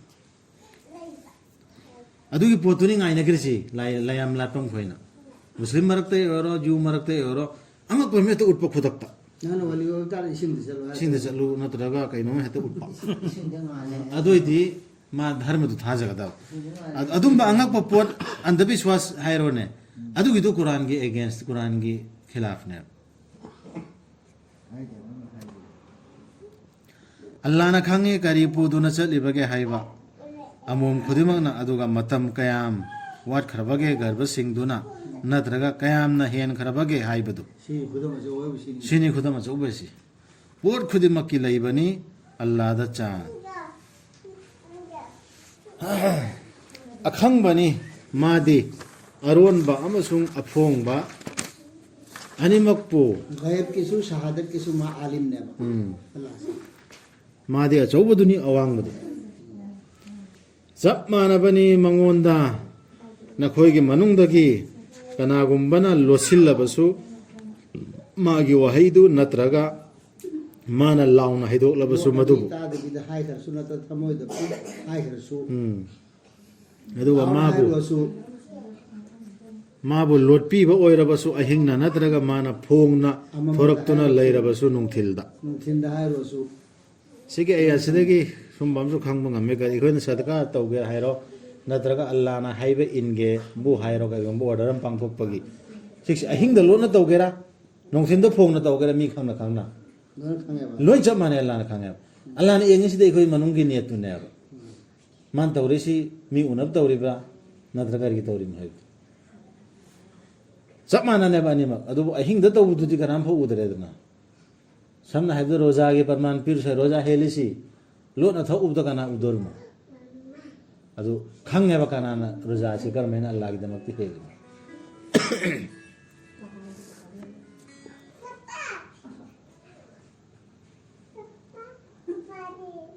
ꯑꯗꯨꯒꯤ ꯄꯣꯠꯇꯨꯅꯤ ꯉꯥꯏꯅꯈ꯭ꯔꯤꯁꯤ, ꯂꯥꯏ-, ꯂꯥꯏꯌꯥꯝ ꯂꯥꯠꯐꯝ ꯈꯣꯏꯅ꯫ ꯃꯨꯁꯂꯤꯝ ꯃꯔꯛꯇ ꯑꯣꯏꯔꯣ, ꯖꯨ ꯃꯔꯛꯇ ꯑꯣꯏꯔꯣ, ꯑꯉꯛꯄ ꯑꯃ ꯍꯦꯛꯇ ꯎꯠꯄ ꯈꯨꯗꯛꯇ꯫ ꯅꯪꯅ ꯋꯥꯂꯤ ꯑꯣꯏꯕ ꯇꯥꯔꯗꯤ ꯏꯁꯤꯡꯗ ꯆꯠꯂꯣ ꯍꯥꯏ꯫ ꯏꯁꯤꯡꯗ ꯆꯠꯂꯨ ꯅꯠꯇ꯭ꯔꯒ ꯀꯩꯅꯣꯝ ꯍꯦꯛꯇ ꯎꯠꯄ꯫ ꯏꯁꯤꯡꯗ ꯉꯥꯜꯂꯦ ꯍꯥꯏ꯫ ꯑꯗꯨ ꯑꯣꯏꯗꯤ ꯃꯥ ꯙꯔꯃꯗꯨ ꯊꯥꯖꯒꯗꯕ꯫ ꯏꯁꯤꯡꯗ ꯉꯥꯜꯂꯦ꯫ ꯑ-, ꯑꯗꯨꯝꯕ ꯑꯉꯛꯄ ꯄꯣꯠ, ꯑꯟꯙꯕꯤꯁ꯭ꯋꯥꯁ ꯍꯥꯏꯔꯣꯅꯦ, ꯑꯗꯨꯒꯤꯗꯨ ꯀꯨꯔꯥꯟꯒꯤ ꯑꯦꯒꯦꯟꯁ, ꯀꯨꯔꯥꯟꯒꯤ ꯈꯤꯂꯥꯐꯅꯦꯕ꯫ ꯑꯜꯂꯥꯅ ꯈꯪꯉꯤ ꯀꯔꯤ ꯄꯨꯗꯨꯅ ꯆꯠꯂꯤꯕꯒꯦ ꯍꯥꯏꯕ ꯑꯃꯣꯝ ꯈꯨꯗꯤꯡꯃꯛꯅ, ꯑꯗꯨꯒ ꯃꯇꯝ ꯀꯌꯥꯝ ꯋꯥꯠꯈ꯭ꯔꯕꯒꯦ ꯒꯔꯚꯁꯤꯡꯗꯨꯅ, ꯅꯠꯇ꯭ꯔꯒ ꯀꯌꯥꯝꯅ ꯍꯦꯟꯈ꯭ꯔꯕꯒꯦ ꯍꯥꯏꯕꯗꯨ꯫ ꯁꯤꯅꯤ ꯈꯨꯗꯝ ꯑꯆꯧꯕ ꯍꯥꯏꯕꯁꯤꯅꯤ꯫ ꯁꯤꯅꯤ ꯈꯨꯗꯝ ꯑꯆꯧꯕ ꯍꯥꯏꯁꯤ꯫ ꯄꯣꯠ ꯈꯨꯗꯤꯡꯃꯛꯀꯤ ꯂꯩꯕꯅꯤ ꯑꯜꯂꯥꯗ ꯆꯥꯟ꯫ ꯑꯈꯪꯕꯅꯤ ꯃꯥꯗꯤ, ꯑꯔꯣꯟꯕ ꯑꯃꯁꯨꯡ ꯑꯐꯣꯡꯕ ꯑꯅꯤꯃꯛꯄꯨ꯫ ꯒꯥꯏꯕꯀꯤꯁꯨ ꯁꯍꯥꯗꯠꯀꯤꯁꯨ ꯃꯥ ꯑꯥꯂꯤꯝꯅꯦꯕ꯫ ꯎꯝ꯫ ꯑꯜꯂꯥꯁꯦ꯫ ꯃꯥꯗꯤ ꯑꯆꯧꯕꯗꯨꯅꯤ, ꯑꯋꯥꯡꯕꯗꯤ꯫ ꯆꯞ ꯃꯥꯟꯅꯕꯅꯤ ꯃꯉꯣꯟꯗ꯫ ꯅꯈꯣꯏꯒꯤ ꯃꯅꯨꯡꯗꯒꯤ ꯀꯅꯥꯒꯨꯝꯕꯅ ꯂꯣꯠꯁꯤꯜꯂꯕꯁꯨ, ꯃꯥꯒꯤ ꯋꯥꯍꯩꯗꯨ ꯅꯠꯇ꯭ꯔꯒ ꯃꯥꯅ ꯂꯥꯎꯅ ꯍꯥꯏꯗꯣꯛꯂꯕꯁꯨ ꯃꯗꯨꯕꯨ꯫ ꯇꯥꯗꯕꯤꯗ ꯍꯥꯏꯈ꯭ꯔꯁꯨ ꯅꯠꯇ꯭ꯔ ꯊꯃꯣꯏꯗ ꯍꯥꯏꯈ꯭ꯔꯁꯨ꯫ ꯎꯝ꯫ ꯑꯗꯨꯒ ꯂꯥꯎꯅ ꯃꯥꯕꯨ, ꯍꯥꯏꯔꯨꯔꯁꯨ꯫ ꯃꯥꯕꯨ ꯂꯣꯠꯄꯤꯕ ꯑꯣꯏꯔꯕꯁꯨ ꯑꯍꯤꯡꯅ ꯅꯠꯇ꯭ꯔꯒ ꯃꯥꯅ ꯐꯣꯡꯅ ꯑꯃꯝꯕꯗ ꯊꯣꯔꯛꯇꯨꯅ ꯍꯥꯏꯔꯨꯔꯁꯨ꯫ ꯂꯩꯔꯕꯁꯨ ꯅꯨꯡꯊꯤꯜꯗ꯫ ꯅꯨꯡꯊꯤꯜꯗ ꯍꯥꯏꯔꯨꯔꯁꯨ꯫ ꯁꯤꯒꯤ ꯑꯌꯥꯁꯤꯗꯒꯤ ꯁꯨꯝꯕ ꯑꯃꯁꯨ ꯈꯪꯕ ꯉꯝꯃꯤ꯫ ꯀꯔꯤ, ꯑꯩꯈꯣꯏꯅ ꯁꯗꯀꯥ ꯇꯧꯒꯦ ꯍꯥꯏꯔꯣ, ꯅꯠꯇ꯭ꯔꯒ ꯑꯜꯂꯥꯅ ꯍꯥꯏꯕ ꯏꯟꯒꯦꯕꯨ ꯍꯥꯏꯔꯣ, ꯀꯔꯤꯒꯨꯝꯕ ꯑꯣꯔꯗꯔ ꯑꯃ ꯄꯥꯡꯊꯣꯛꯄꯒꯤ, ꯁꯤꯁꯦ ꯑꯍꯤꯡꯗ ꯂꯣꯠꯅ ꯇꯧꯒꯦꯔꯥ, ꯅꯨꯡꯊꯤꯟꯗ ꯐꯣꯡꯅ ꯇꯧꯒꯦꯔꯥ, ꯃꯤ ꯈꯪꯅ ꯈꯪꯅ, ꯂꯣꯏꯅ ꯈꯪꯉꯦꯕ꯫ ꯂꯣꯏ ꯆꯞ ꯃꯥꯟꯅꯩ꯫ ꯑꯜꯂꯥꯅ ꯈꯪꯉꯦꯕ꯫ ꯑꯜꯂꯥꯅ ꯌꯦꯡꯉꯤꯁꯤꯗꯤ ꯑꯩꯈꯣꯏ ꯃꯅꯨꯡꯒꯤ ꯅꯤꯌꯠꯇꯨꯅꯦꯕ꯫ ꯃꯥꯅ ꯇꯧꯔꯤꯁꯤ ꯃꯤ ꯎꯅꯕ ꯇꯧꯔꯤꯕ꯭ꯔꯥ, ꯅꯠꯇ꯭ꯔꯒ ꯀꯔꯤꯒꯤ ꯇꯧꯔꯤꯅꯣ ꯍꯥꯏꯕꯗꯣ꯫ ꯆꯞ ꯃꯥꯟꯅꯅꯦꯕ ꯑꯅꯤꯃꯛ꯫ ꯑꯗꯨꯕꯨ ꯑꯍꯤꯡꯗ ꯇꯧꯕꯗꯨꯗꯤ ꯀꯅꯥꯝ ꯐꯥꯎ ꯎꯗ꯭ꯔꯦꯗꯅ꯫ ꯁꯝꯅ ꯍꯥꯏꯔꯕꯗ ꯔꯣꯖꯥꯒꯤ ꯄ꯭ꯔꯃꯥꯟ ꯄꯤꯔꯨꯁꯦ, ꯔꯣꯖꯥ ꯍꯦꯜꯂꯤꯁꯤ ꯂꯣꯠꯅ ꯊꯣꯛꯎꯕꯗ ꯀꯅꯥ ꯎꯗꯣꯔꯤꯃꯣ? ꯑꯗꯨ ꯈꯪꯉꯦꯕ ꯀꯅꯥꯅ ꯔꯣꯖꯥꯁꯤ ꯀꯔꯝꯍꯥꯏꯅ ꯑꯜꯂꯥꯒꯤꯗꯃꯛꯇ ꯍꯦꯜꯂꯤꯅꯣ꯫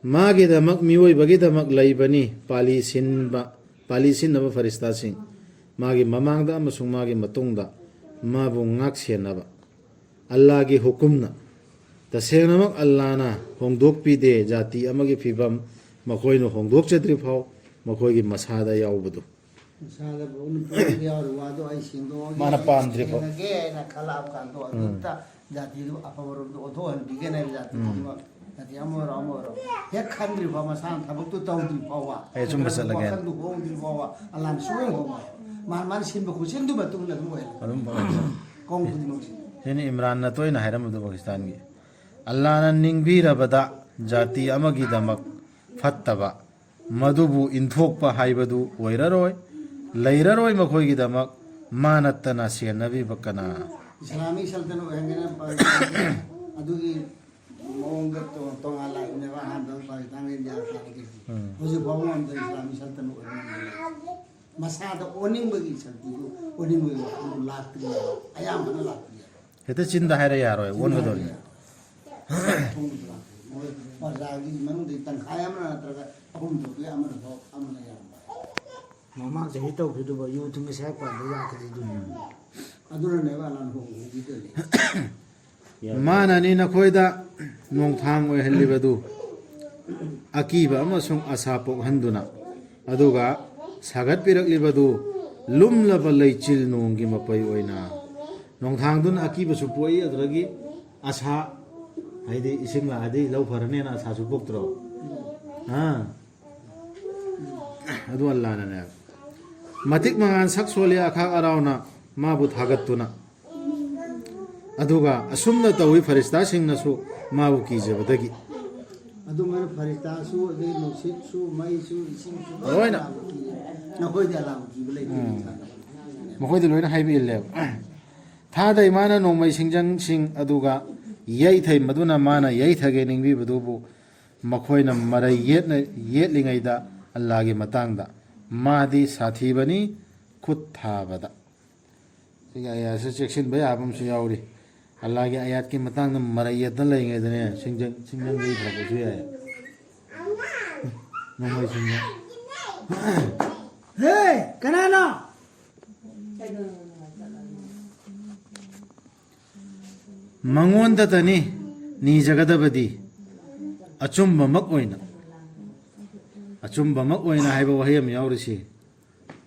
ꯃꯥꯒꯤꯗꯃꯛ, ꯃꯤꯑꯣꯏꯕꯒꯤꯗꯃꯛ ꯂꯩꯕꯅꯤ ꯄꯥꯂꯤ ꯁꯤꯟꯕ, ꯄꯥꯂꯤ ꯁꯤꯟꯅꯕ ꯐꯔꯤꯁꯇꯥꯁꯤꯡ, ꯃꯥꯒꯤ ꯃꯃꯥꯡꯗ ꯑꯃꯁꯨꯡ ꯃꯥꯒꯤ ꯃꯇꯨꯡꯗ ꯃꯥꯕꯨ ꯉꯥꯛ ꯁꯦꯟꯅꯕ꯫ ꯑꯜꯂꯥꯒꯤ ꯍꯨꯀꯨꯝꯅ꯫ ꯇꯁꯦꯡꯅꯃꯛ ꯑꯜꯂꯥꯅ ꯍꯣꯡꯗꯣꯛꯄꯤꯗꯦ ꯖꯥꯇꯤ ꯑꯃꯒꯤ ꯐꯤꯕꯝ ꯃꯈꯣꯏꯅ ꯍꯣꯡꯗꯣꯛꯆꯗ꯭ꯔꯤ ꯐꯥꯎ ꯃꯈꯣꯏꯒꯤ ꯃꯁꯥꯗ ꯌꯥꯎꯕꯗꯨ꯫ ꯃꯁꯥꯗ ꯄꯨꯛꯅꯤꯡ ꯄꯨꯛꯅꯤꯡꯗ ꯌꯥꯎꯔꯤꯕ ꯋꯥꯗꯣ ꯑꯩ ꯁꯦꯡꯗꯣꯛꯑꯒꯦ, ꯃꯥꯅ ꯑꯩ ꯄꯥꯝꯗ꯭ꯔꯤ ꯐꯥꯎ꯫ ꯁꯦꯡꯉꯒꯦꯅ ꯈꯜꯂꯛꯑꯕ ꯀꯥꯟꯗꯣ, ꯎꯝ꯫ ꯑꯗꯨꯝꯇ ꯖꯥꯇꯤꯗꯨ ꯑꯐꯕꯔꯣꯝꯗ ꯑꯣꯟꯊꯣꯛꯍꯟꯕꯤꯒꯦꯅ ꯍꯥꯏꯕ ꯖꯥꯇꯤ ꯎꯝ꯫ ꯈꯨꯗꯤꯡꯃꯛ, ꯖꯥꯇꯤ ꯑꯃ ꯑꯣꯏꯔꯣ ꯑꯃ ꯑꯣꯏꯔꯣ, ꯍꯦꯛ ꯈꯟꯗ꯭ꯔꯤ ꯐꯥꯎ, ꯃꯁꯥꯅ ꯊꯕꯛꯇꯨ ꯇꯧꯗ꯭ꯔꯤ ꯐꯥꯎꯕ, ꯑꯩ ꯑꯆꯨꯝꯕ ꯆꯠꯂꯒꯦꯅ꯫ ꯋꯥꯈꯜꯗꯨ ꯍꯣꯡꯗ꯭ꯔꯤ ꯐꯥꯎꯕ ꯑꯜꯂꯥꯅ ꯁꯨꯡꯍꯣꯡ ꯍꯣꯡꯉꯣꯏ꯫ ꯃꯥꯅ, ꯃꯥꯅ ꯁꯤꯟꯕ ꯈꯨꯠꯁꯤꯟꯗꯨꯒꯤ ꯃꯇꯨꯡ ꯏꯟꯅ ꯑꯗꯨꯝ ꯑꯣꯏꯍꯜꯂꯦ꯫ ꯑꯗꯨꯝ ꯑꯣꯏꯍꯜꯂꯦ꯫ ꯀꯧꯝ ꯈꯨꯗꯤꯡꯃꯛꯁꯦ꯫ ꯁꯤꯅꯤ ꯏꯝꯔꯥꯟꯅ ꯇꯣꯏꯅ ꯍꯥꯏꯔꯝꯕꯗꯣ ꯄꯥꯀꯤꯁꯇꯥꯟꯒꯤ꯫ ꯑꯜꯂꯥꯅ ꯅꯤꯡꯕꯤꯔꯕꯗ ꯖꯥꯇꯤ ꯑꯃꯒꯤꯗꯃꯛ ꯐꯠꯇꯕ, ꯃꯗꯨꯕꯨ ꯏꯟꯊꯣꯛꯄ ꯍꯥꯏꯕꯗꯨ ꯑꯣꯏꯔꯔꯣꯏ, ꯂꯩꯔꯔꯣꯏ ꯃꯈꯣꯏꯒꯤꯗꯃꯛ, ꯃꯥ ꯅꯠꯇꯅ ꯁꯦꯟꯅꯕꯤꯕ ꯀꯅꯥ? ꯏꯁꯂꯥꯃꯤꯛ ꯁꯜꯇꯅ ꯑꯣꯏꯍꯟꯒꯦꯅ ꯄꯥꯀꯤꯁꯇꯥꯟ ꯑꯗꯨꯒꯤ ꯃꯑꯣꯡꯗ ꯇꯣ-, ꯇꯣꯉꯥꯟ ꯂꯥꯛꯏꯅꯦꯕ꯫ ꯑꯍꯥꯟꯕ ꯄꯥꯀꯤꯁꯇꯥꯟꯒ ꯏꯟꯗꯤꯌꯥ ꯁꯥꯕꯗꯒꯤ ꯎꯝ꯫ ꯍꯧꯖꯤꯛ ꯐꯥꯎꯕ ꯉꯝꯗ꯭ꯔꯤ ꯏꯁꯂꯥꯃꯤꯛ ꯁꯜꯇꯅ ꯑꯣꯏꯍꯟꯒꯦ꯫ ꯃꯁꯥꯗ ꯑꯣꯟꯅꯤꯡꯕꯒꯤ ꯁꯛꯇꯤꯗꯨ, ꯑꯣꯟꯅꯤꯡꯕꯒꯤ ꯋꯥꯈꯜꯗꯨ ꯂꯥꯛꯇ꯭ꯔꯤꯕ, ꯑꯌꯥꯝꯕꯅ ꯂꯥꯛꯇ꯭ꯔꯤꯕ꯫ ꯍꯦꯛꯇ ꯆꯤꯟꯗ ꯍꯥꯏꯔ ꯌꯥꯔꯣꯏ, ꯑꯣꯟꯒꯗꯧꯔꯤꯅꯤ꯫ ꯃꯣꯏ ꯄ꯭ꯔꯖꯥꯒꯤ ꯃꯅꯨꯡꯗꯒꯤ ꯇꯪꯈꯥꯏ ꯑꯃꯅ ꯅꯠꯇ꯭ꯔꯒ ꯑꯍꯨꯝ ꯊꯣꯛꯄꯒꯤ ꯑꯃꯅ ꯊꯣꯛ, ꯑꯃꯅ ꯌꯥꯝꯕ꯫ ꯃꯃꯥꯡ ꯆꯍꯤ ꯇꯧꯈꯤꯗꯨꯕ ꯌꯨ ꯊꯨꯝꯒꯤ ꯁꯦꯛ ꯄꯥꯟꯕ ꯌꯥꯈꯤꯗ꯭ꯔꯤꯗꯨꯅꯤ꯫ ꯑꯗꯨꯅꯅꯦꯕ ꯑꯂꯥꯟ ꯍꯣꯡꯕꯤꯗꯨꯅꯤ꯫ ꯃꯥꯅꯅꯤ ꯅꯈꯣꯏꯗ ꯅꯣꯡꯊꯥꯡ ꯑꯣꯏꯍꯜꯂꯤꯕꯗꯨ, ꯑꯀꯤꯕ ꯑꯃꯁꯨꯡ ꯑꯁꯥ ꯄꯣꯛꯍꯟꯗꯨꯅ, ꯑꯗꯨꯒ ꯁꯥꯒꯠꯄꯤꯔꯛꯂꯤꯕꯗꯨ ꯂꯨꯝꯂꯕ ꯂꯩꯆꯤꯜ ꯅꯣꯡꯒꯤ ꯃꯄꯩ ꯑꯣꯏꯅ꯫ ꯅꯣꯡꯊꯥꯡꯗꯨꯅ ꯑꯀꯤꯕꯁꯨ ꯄꯣꯛꯏ, ꯑꯗꯨꯗꯒꯤ ꯑꯁꯥ, ꯍꯥꯏꯗꯤ ꯏꯁꯤꯡ ꯂꯥꯛꯑꯗꯤ ꯂꯧ ꯐꯔꯅꯦꯅ ꯑꯁꯥꯁꯨ ꯄꯣꯛꯇ꯭ꯔꯣ? ꯑꯥ꯫ ꯑꯗꯨ ꯑꯜꯂꯥꯅꯅꯦ꯫ ꯃꯇꯤꯛ ꯃꯉꯥꯜ ꯁꯛ ꯁꯣꯜꯂꯤ ꯑꯈꯥꯛ ꯑꯔꯥꯎꯅ ꯃꯥꯕꯨ ꯊꯥꯒꯠꯇꯨꯅ꯫ ꯑꯗꯨꯒ ꯑꯁꯨꯝꯅ ꯇꯧꯏ ꯐꯔꯤꯁꯇꯥꯁꯤꯡꯅꯁꯨ ꯃꯥꯕꯨ ꯀꯤꯖꯕꯗꯒꯤ꯫ ꯑꯗꯨꯃꯥꯏꯅ ꯐꯔꯤꯁꯇꯥꯁꯨ, ꯑꯗꯩ ꯅꯨꯡꯁꯤꯠꯁꯨ, ꯃꯩꯁꯨ, ꯏꯁꯤꯡꯁꯨ ꯂꯣꯏꯅ ꯂꯣꯏꯅ꯫ ꯑꯂꯥꯍꯕꯨ ꯀꯤ-, ꯅꯈꯣꯏꯗꯤ ꯑꯂꯥꯍꯕꯨ ꯀꯤꯕ ꯂꯩꯇꯦ꯫ ꯎꯝ꯫ ꯃꯈꯣꯏꯗꯤ ꯂꯣꯏꯅ ꯍꯥꯏꯕ ꯏꯜꯂꯦꯕ꯫ ꯊꯥꯗꯩ ꯃꯥꯅ ꯅꯣꯡꯃꯩ ꯁꯤꯡꯖꯪꯁꯤꯡ ꯑꯗꯨꯒ ꯌꯩꯊꯩ, ꯃꯗꯨꯅ ꯃꯥꯅ ꯌꯩꯊꯒꯦ ꯅꯤꯡꯕꯤꯕꯗꯨꯕꯨ ꯃꯈꯣꯏꯅ ꯃꯔꯩ ꯌꯦꯠꯅ ꯌꯦꯠꯂꯤꯉꯩꯗ ꯑꯜꯂꯥꯒꯤ ꯃꯇꯥꯡꯗ, ꯃꯥꯗꯤ ꯁꯥꯊꯤꯕꯅꯤ ꯈꯨꯠ ꯊꯥꯕꯗ꯫ ꯁꯤꯒꯤ ꯑꯌꯥꯠꯁꯤ ꯆꯦꯛꯁꯤꯟꯕ ꯌꯥꯕ ꯑꯃꯁꯨ ꯌꯥꯎꯔꯤ꯫ ꯑꯜꯂꯥꯒꯤ ꯑꯌꯥꯠꯀꯤ ꯃꯇꯥꯡꯗ ꯃꯔꯩ ꯌꯦꯠꯅ ꯂꯩꯔꯤꯉꯩꯗꯅꯦ, ꯁꯤꯡꯖꯪ ꯁꯤꯡꯖꯪ ꯂꯩꯊꯔꯛꯄꯁꯨ ꯌꯥꯏ꯫ ꯅꯣꯡꯃꯩ ꯁꯤꯡꯖꯪ꯫ ꯍꯦ, ꯀꯅꯥꯅꯣ? ꯃꯉꯣꯟꯗꯇꯅꯤ ꯅꯤꯖꯒꯗꯕꯗꯤ, ꯑꯆꯨꯝꯕꯃꯛ ꯑꯣꯏꯅ꯫ ꯑꯆꯨꯝꯕꯃꯛ ꯑꯣꯏꯅ ꯍꯥꯏꯕ ꯋꯥꯍꯩ ꯑꯃ ꯌꯥꯎꯔꯤꯁꯤ꯫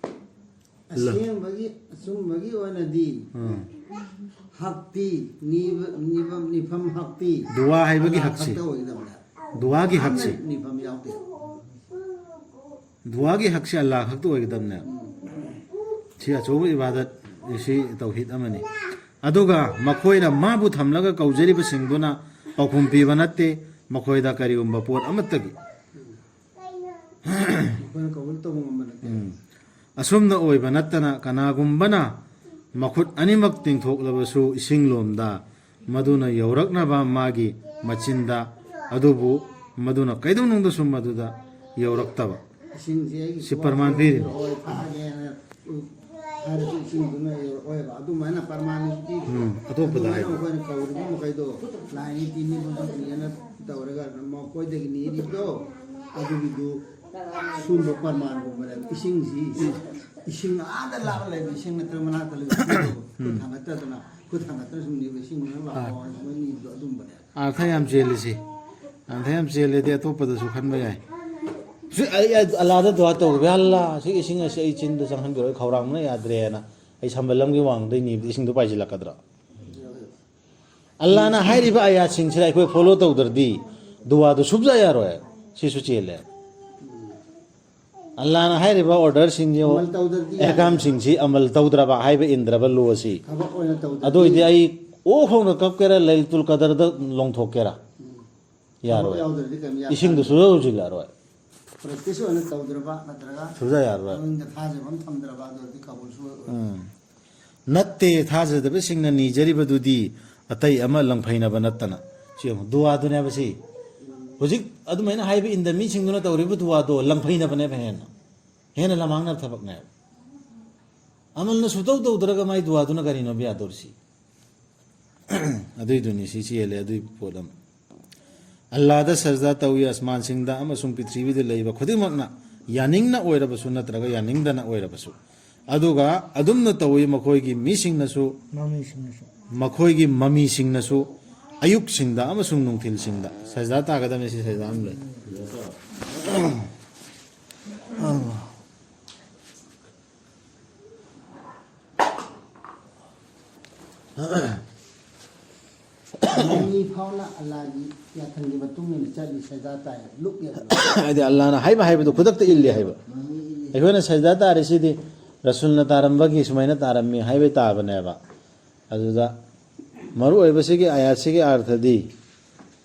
ꯑꯁꯦꯡꯕꯒꯤ, ꯑꯆꯨꯝꯕꯒꯤ ꯑꯣꯏꯅꯗꯤ ꯎꯝ꯫ ꯍꯛꯇꯤ, ꯅꯤꯕ-, ꯅꯤꯐꯝ, ꯅꯤꯐꯝ ꯍꯛꯇꯤ ꯗꯨꯋꯥ ꯍꯥꯏꯕꯒꯤ ꯑꯜꯂꯥꯍ ꯍꯛꯁꯤ꯫ ꯈꯛꯇ ꯑꯣꯏꯒꯗꯕꯅꯦ꯫ ꯗꯨꯋꯥꯒꯤ ꯍꯛꯁꯤ꯫ ꯅꯤꯐꯝ ꯌꯥꯎꯗꯦ꯫ ꯗꯨꯋꯥꯒꯤ ꯍꯛꯁꯦ ꯑꯜꯂꯥꯍ ꯈꯛꯇ ꯑꯣꯏꯒꯗꯕꯅꯦ꯫ ꯁꯤ ꯑꯆꯧꯕ ꯏꯕꯥꯗꯠ, ꯁꯤ ꯇꯧꯍꯤꯗ ꯑꯃꯅꯤ꯫ ꯑꯗꯨꯒ ꯃꯈꯣꯏꯅ ꯃꯥꯕꯨ ꯊꯝꯂꯒ ꯀꯧꯖꯔꯤꯕꯁꯤꯡꯗꯨꯅ ꯄꯥꯎꯈꯨꯝ ꯄꯤꯕ ꯅꯠꯇꯦ, ꯃꯈꯣꯏꯗ ꯀꯔꯤꯒꯨꯝꯕ ꯄꯣꯠ ꯑꯃꯠꯇꯒꯤ꯫ ꯃꯈꯣꯏꯅ ꯀꯧꯕ ꯇꯧꯕ ꯉꯝꯕ ꯅꯠꯇꯦ꯫ ꯎꯝ꯫ ꯑꯁꯨꯝꯅ ꯑꯣꯏꯕ ꯅꯠꯇꯅ, ꯀꯅꯥꯒꯨꯝꯕꯅ ꯃꯈꯨꯠ ꯑꯅꯤꯃꯛ ꯇꯤꯡꯊꯣꯛꯂꯕꯁꯨ ꯏꯁꯤꯡ ꯂꯣꯝꯗ ꯃꯗꯨꯅ ꯌꯧꯔꯛꯅꯕ ꯃꯥꯒꯤ ꯃꯆꯤꯟꯗ, ꯑꯗꯨꯕꯨ ꯃꯗꯨꯅ ꯀꯩꯗꯧꯅꯨꯡꯗꯁꯨ ꯃꯗꯨꯗ ꯌꯧꯔꯛꯇꯕ꯫ ꯏꯁꯤꯡꯁꯦ ꯑꯩꯒꯤ ꯁꯤ ꯄ꯭ꯔꯃꯥꯟ ꯄꯤꯔꯤꯅꯤ꯫ ꯍꯣꯏ, ꯊꯥꯒꯦꯅ ꯍꯥꯏꯔꯁꯨ ꯏꯁꯤꯡꯗꯨꯅ ꯌꯧꯔꯛꯑꯣꯏꯕ꯫ ꯑꯗꯨꯃꯥꯏꯅ ꯄ꯭ꯔꯃꯥꯟ ꯄꯤꯔꯤ꯫ ꯎꯝ, ꯑꯇꯣꯞꯄꯗ ꯑꯗꯨꯃꯥꯏꯅ ꯍꯥꯏꯕ꯫ ꯑꯩꯈꯣꯏꯅ ꯀꯧꯔꯤꯕ ꯃꯈꯩꯗꯣ ꯂꯥꯏ ꯅꯤꯇꯤ ꯅꯤꯕ ꯆꯠꯄꯅꯦꯅ ꯇꯧꯔꯒ ꯃꯈꯣꯏꯗꯒꯤ ꯅꯤꯔꯤꯕꯗꯣ, ꯑꯗꯨꯒꯤꯗꯨ ꯁꯨꯝꯕ ꯄ꯭ꯔꯃꯥꯟꯒꯨꯝꯕꯅꯦꯕ꯫ ꯏꯁꯤꯡꯁꯤ, ꯏꯁꯤꯡ ꯑꯥꯗ ꯂꯥꯞꯅ ꯂꯩꯕ ꯏꯁꯤꯡ ꯅꯠꯇ꯭ꯔꯒ ꯃꯅꯥꯛꯇ ꯂꯩꯕ ꯏꯁꯤꯡꯗꯣ ꯈꯨꯠ ꯊꯥꯡꯒꯠꯇꯗꯅ, ꯈꯨꯠ ꯊꯥꯡꯒꯠꯇꯅ ꯁꯨꯝ ꯅꯤꯕ, ꯏꯁꯤꯡ ꯃꯅꯥꯛ ꯂꯥꯛꯑꯣ ꯍꯥꯏꯅ ꯁꯨꯃꯥꯏꯅ ꯅꯤꯕꯗꯣ ꯑꯗꯨꯝꯕꯅꯦ꯫ ꯑꯥꯔꯊ ꯌꯥꯝ ꯆꯦꯜꯂꯤꯁꯤ꯫ ꯑꯥꯔꯊ ꯌꯥꯝ ꯆꯦꯜꯂꯦꯗꯤ ꯑꯇꯣꯞꯄꯗꯁꯨ ꯈꯟꯕ ꯌꯥꯏ꯫ ꯁꯤ ꯑꯩ, ꯑꯩ ꯑꯜꯂꯥꯗ ꯗꯨꯋꯥ ꯇꯧꯒꯦ, "ꯌꯥ ꯑꯜꯂꯥ, ꯁꯤ ꯏꯁꯤꯡ ꯑꯁꯤ ꯑꯩ ꯆꯤꯟꯗ ꯆꯪꯍꯟꯕꯤꯔꯣ, ꯑꯩ ꯈꯧꯔꯥꯡꯕꯅ ꯌꯥꯗ꯭ꯔꯦꯅ", ꯑꯩ ꯁꯝꯕꯜ ꯑꯃꯒꯤ ꯋꯥꯡꯃꯗꯩ ꯅꯤꯕꯗ ꯏꯁꯤꯡꯗꯣ ꯄꯥꯏꯁꯤꯜꯂꯛꯀꯗ꯭ꯔꯥ? ꯑꯜꯂꯥꯅ ꯍꯥꯏꯔꯤꯕ ꯑꯌꯥꯠꯁꯤꯡꯁꯤꯗ ꯑꯩꯈꯣꯏ ꯐꯣꯂꯣ ꯇꯧꯗ꯭ꯔꯗꯤ ꯗꯨꯋꯥꯗꯨ ꯁꯨꯞꯖ ꯌꯥꯔꯣꯏ꯫ ꯁꯤꯁꯨ ꯆꯦꯜꯂꯦ꯫ ꯑꯜꯂꯥꯅ ꯍꯥꯏꯔꯤꯕ ꯑꯣꯔꯗꯔꯁꯤꯡꯁꯤ, ꯑꯃꯜ ꯇꯧꯗ꯭ꯔꯗꯤ ꯌꯥꯔꯣꯏ꯫ ꯑꯦꯍꯀꯥꯝꯁꯤꯡꯁꯤ ꯑꯃꯜ ꯇꯧꯗ꯭ꯔꯕ, ꯍꯥꯏꯕ ꯏꯟꯗ꯭ꯔꯕ, ꯂꯣ ꯑꯁꯤ, ꯊꯕꯛ ꯑꯣꯏꯅ ꯇꯧꯗ꯭ꯔꯗꯤ ꯑꯗꯨ ꯑꯣꯏꯗꯤ ꯑꯩ ꯑꯣꯛ ꯍꯧꯅ ꯀꯞꯀꯦꯔꯥ, ꯂꯩꯂꯇꯨꯜ ꯀꯗꯔꯗ ꯂꯣꯡꯊꯣꯛꯀꯦꯔꯥ? ꯎꯝ꯫ ꯌꯥꯔꯣꯏ꯫ ꯊꯕꯛ ꯌꯥꯎꯗ꯭ꯔꯗꯤ ꯀꯩꯝ ꯌꯥ-, ꯏꯁꯤꯡꯗꯨ ꯁꯨꯡꯁꯨ ꯁꯨꯖꯤꯜꯂꯔꯣꯏ꯫ ꯄ꯭ꯔꯦꯛꯇꯤꯁ ꯑꯣꯏꯅ ꯇꯧꯗ꯭ꯔꯕ ꯅꯠꯇ꯭ꯔꯒ ꯁꯨꯡꯌꯥ ꯌꯥꯔꯔꯣꯏ꯫ ꯃꯅꯨꯡꯗ ꯊꯥꯖꯕ ꯑꯃ ꯊꯝꯗ꯭ꯔꯕ ꯑꯗꯨ ꯑꯣꯏꯔꯗꯤ ꯀꯕꯨꯜ ꯁꯨꯡꯑꯣꯏ ꯑꯣꯏ꯫ ꯎꯝ꯫ ꯅꯠꯇꯦ, ꯊꯥꯖꯗꯕꯁꯤꯡꯅ ꯅꯤꯖꯔꯤꯕꯗꯨꯗꯤ ꯑꯇꯩ ꯑꯃ ꯂꯪꯐꯩꯅꯕ ꯅꯠꯇꯅ꯫ ꯁꯤ ꯌꯦꯡꯉꯨ, ꯗꯨꯋꯥꯗꯨꯅꯦꯕ ꯁꯤ꯫ ꯍꯧꯖꯤꯛ ꯑꯗꯨꯃꯥꯏꯅ ꯍꯥꯏꯕ ꯏꯟꯗ ꯃꯤꯁꯤꯡꯗꯨꯅ ꯇꯧꯔꯤꯕ ꯗꯨꯋꯥꯗꯣ ꯂꯪꯐꯩꯅꯕꯅꯦꯕ, ꯍꯦꯟꯅ ꯍꯦꯟꯅ ꯂꯃꯥꯡꯅꯕ ꯊꯕꯛꯅꯦꯕ꯫ ꯑꯃꯜꯅ ꯁꯨꯇꯧ ꯇꯧꯗ꯭ꯔꯒ ꯃꯥꯏ ꯗꯨꯋꯥꯗꯨꯅ ꯀꯔꯤꯅꯣꯕ ꯌꯥꯗꯧꯔꯤꯁꯤ? ꯑꯗꯨꯏꯗꯨꯅꯤ ꯁꯤ ꯆꯦꯜꯂꯦ ꯑꯗꯨꯏ ꯄꯣꯠ ꯑꯃ꯫ ꯑꯜꯂꯥꯗ ꯁꯖꯗꯥ ꯇꯧꯏ, ꯑꯁꯃꯥꯟꯁꯤꯡꯗ ꯑꯃꯁꯨꯡ ꯄ꯭ꯔꯤꯊꯤꯕꯤꯗ ꯂꯩꯕ ꯈꯨꯗꯤꯡꯃꯛꯅ, ꯌꯥꯅꯤꯡꯅ ꯑꯣꯏꯔꯕꯁꯨ ꯅꯠꯇ꯭ꯔꯒ ꯌꯥꯅꯤꯡꯗꯅ ꯑꯣꯏꯔꯕꯁꯨ꯫ ꯑꯗꯨꯒ ꯑꯗꯨꯝꯅ ꯇꯧꯏ ꯃꯈꯣꯏꯒꯤ ꯃꯤꯁꯤꯡꯅꯁꯨ, ꯃꯃꯤꯁꯤꯡꯅꯁꯨ꯫ ꯃꯈꯣꯏꯒꯤ ꯃꯃꯤꯁꯤꯡꯅꯁꯨ ꯑꯌꯨꯛꯁꯤꯡꯗ ꯑꯃꯁꯨꯡ ꯅꯨꯡꯊꯤꯜꯁꯤꯡꯗ꯫ ꯁꯖꯗꯥ ꯇꯥꯒꯗꯕꯅꯤ, ꯁꯤ ꯁꯖꯗꯥ ꯑꯃ ꯂꯩ꯫ ꯃꯃꯤ ꯐꯥꯎꯅ ꯑꯜꯂꯥꯒꯤ ꯌꯥꯊꯪꯒꯤ ꯃꯇꯨꯡ ꯏꯟꯅ ꯆꯠꯂꯤ, ꯁꯖꯗꯥ ꯇꯥꯏ, ꯂꯨꯛ ꯌꯥꯗꯕ꯫ ꯍꯥꯏꯗꯤ ꯑꯜꯂꯥꯅ ꯍꯥꯏꯕ ꯍꯥꯏꯕꯗꯣ ꯈꯨꯗꯛꯇ ꯏꯜꯂꯤ ꯍꯥꯏꯕ꯫ ꯃꯃꯤ ꯏꯜꯂꯤ꯫ ꯑꯩꯈꯣꯏꯅ ꯁꯖꯗꯥ ꯇꯥꯔꯤꯁꯤꯗꯤ ꯔꯁꯨꯜꯅ ꯇꯥꯔꯝꯕꯒꯤ ꯁꯨꯃꯥꯏꯅ ꯇꯥꯔꯝꯃꯤ ꯍꯥꯏꯕꯩ ꯇꯥꯕꯅꯦꯕ꯫ ꯑꯗꯨꯗ ꯃꯔꯨꯑꯣꯏꯕꯁꯤꯒꯤ ꯑꯥꯌꯥꯠꯁꯤꯒꯤ ꯑꯥꯔꯊꯗꯤ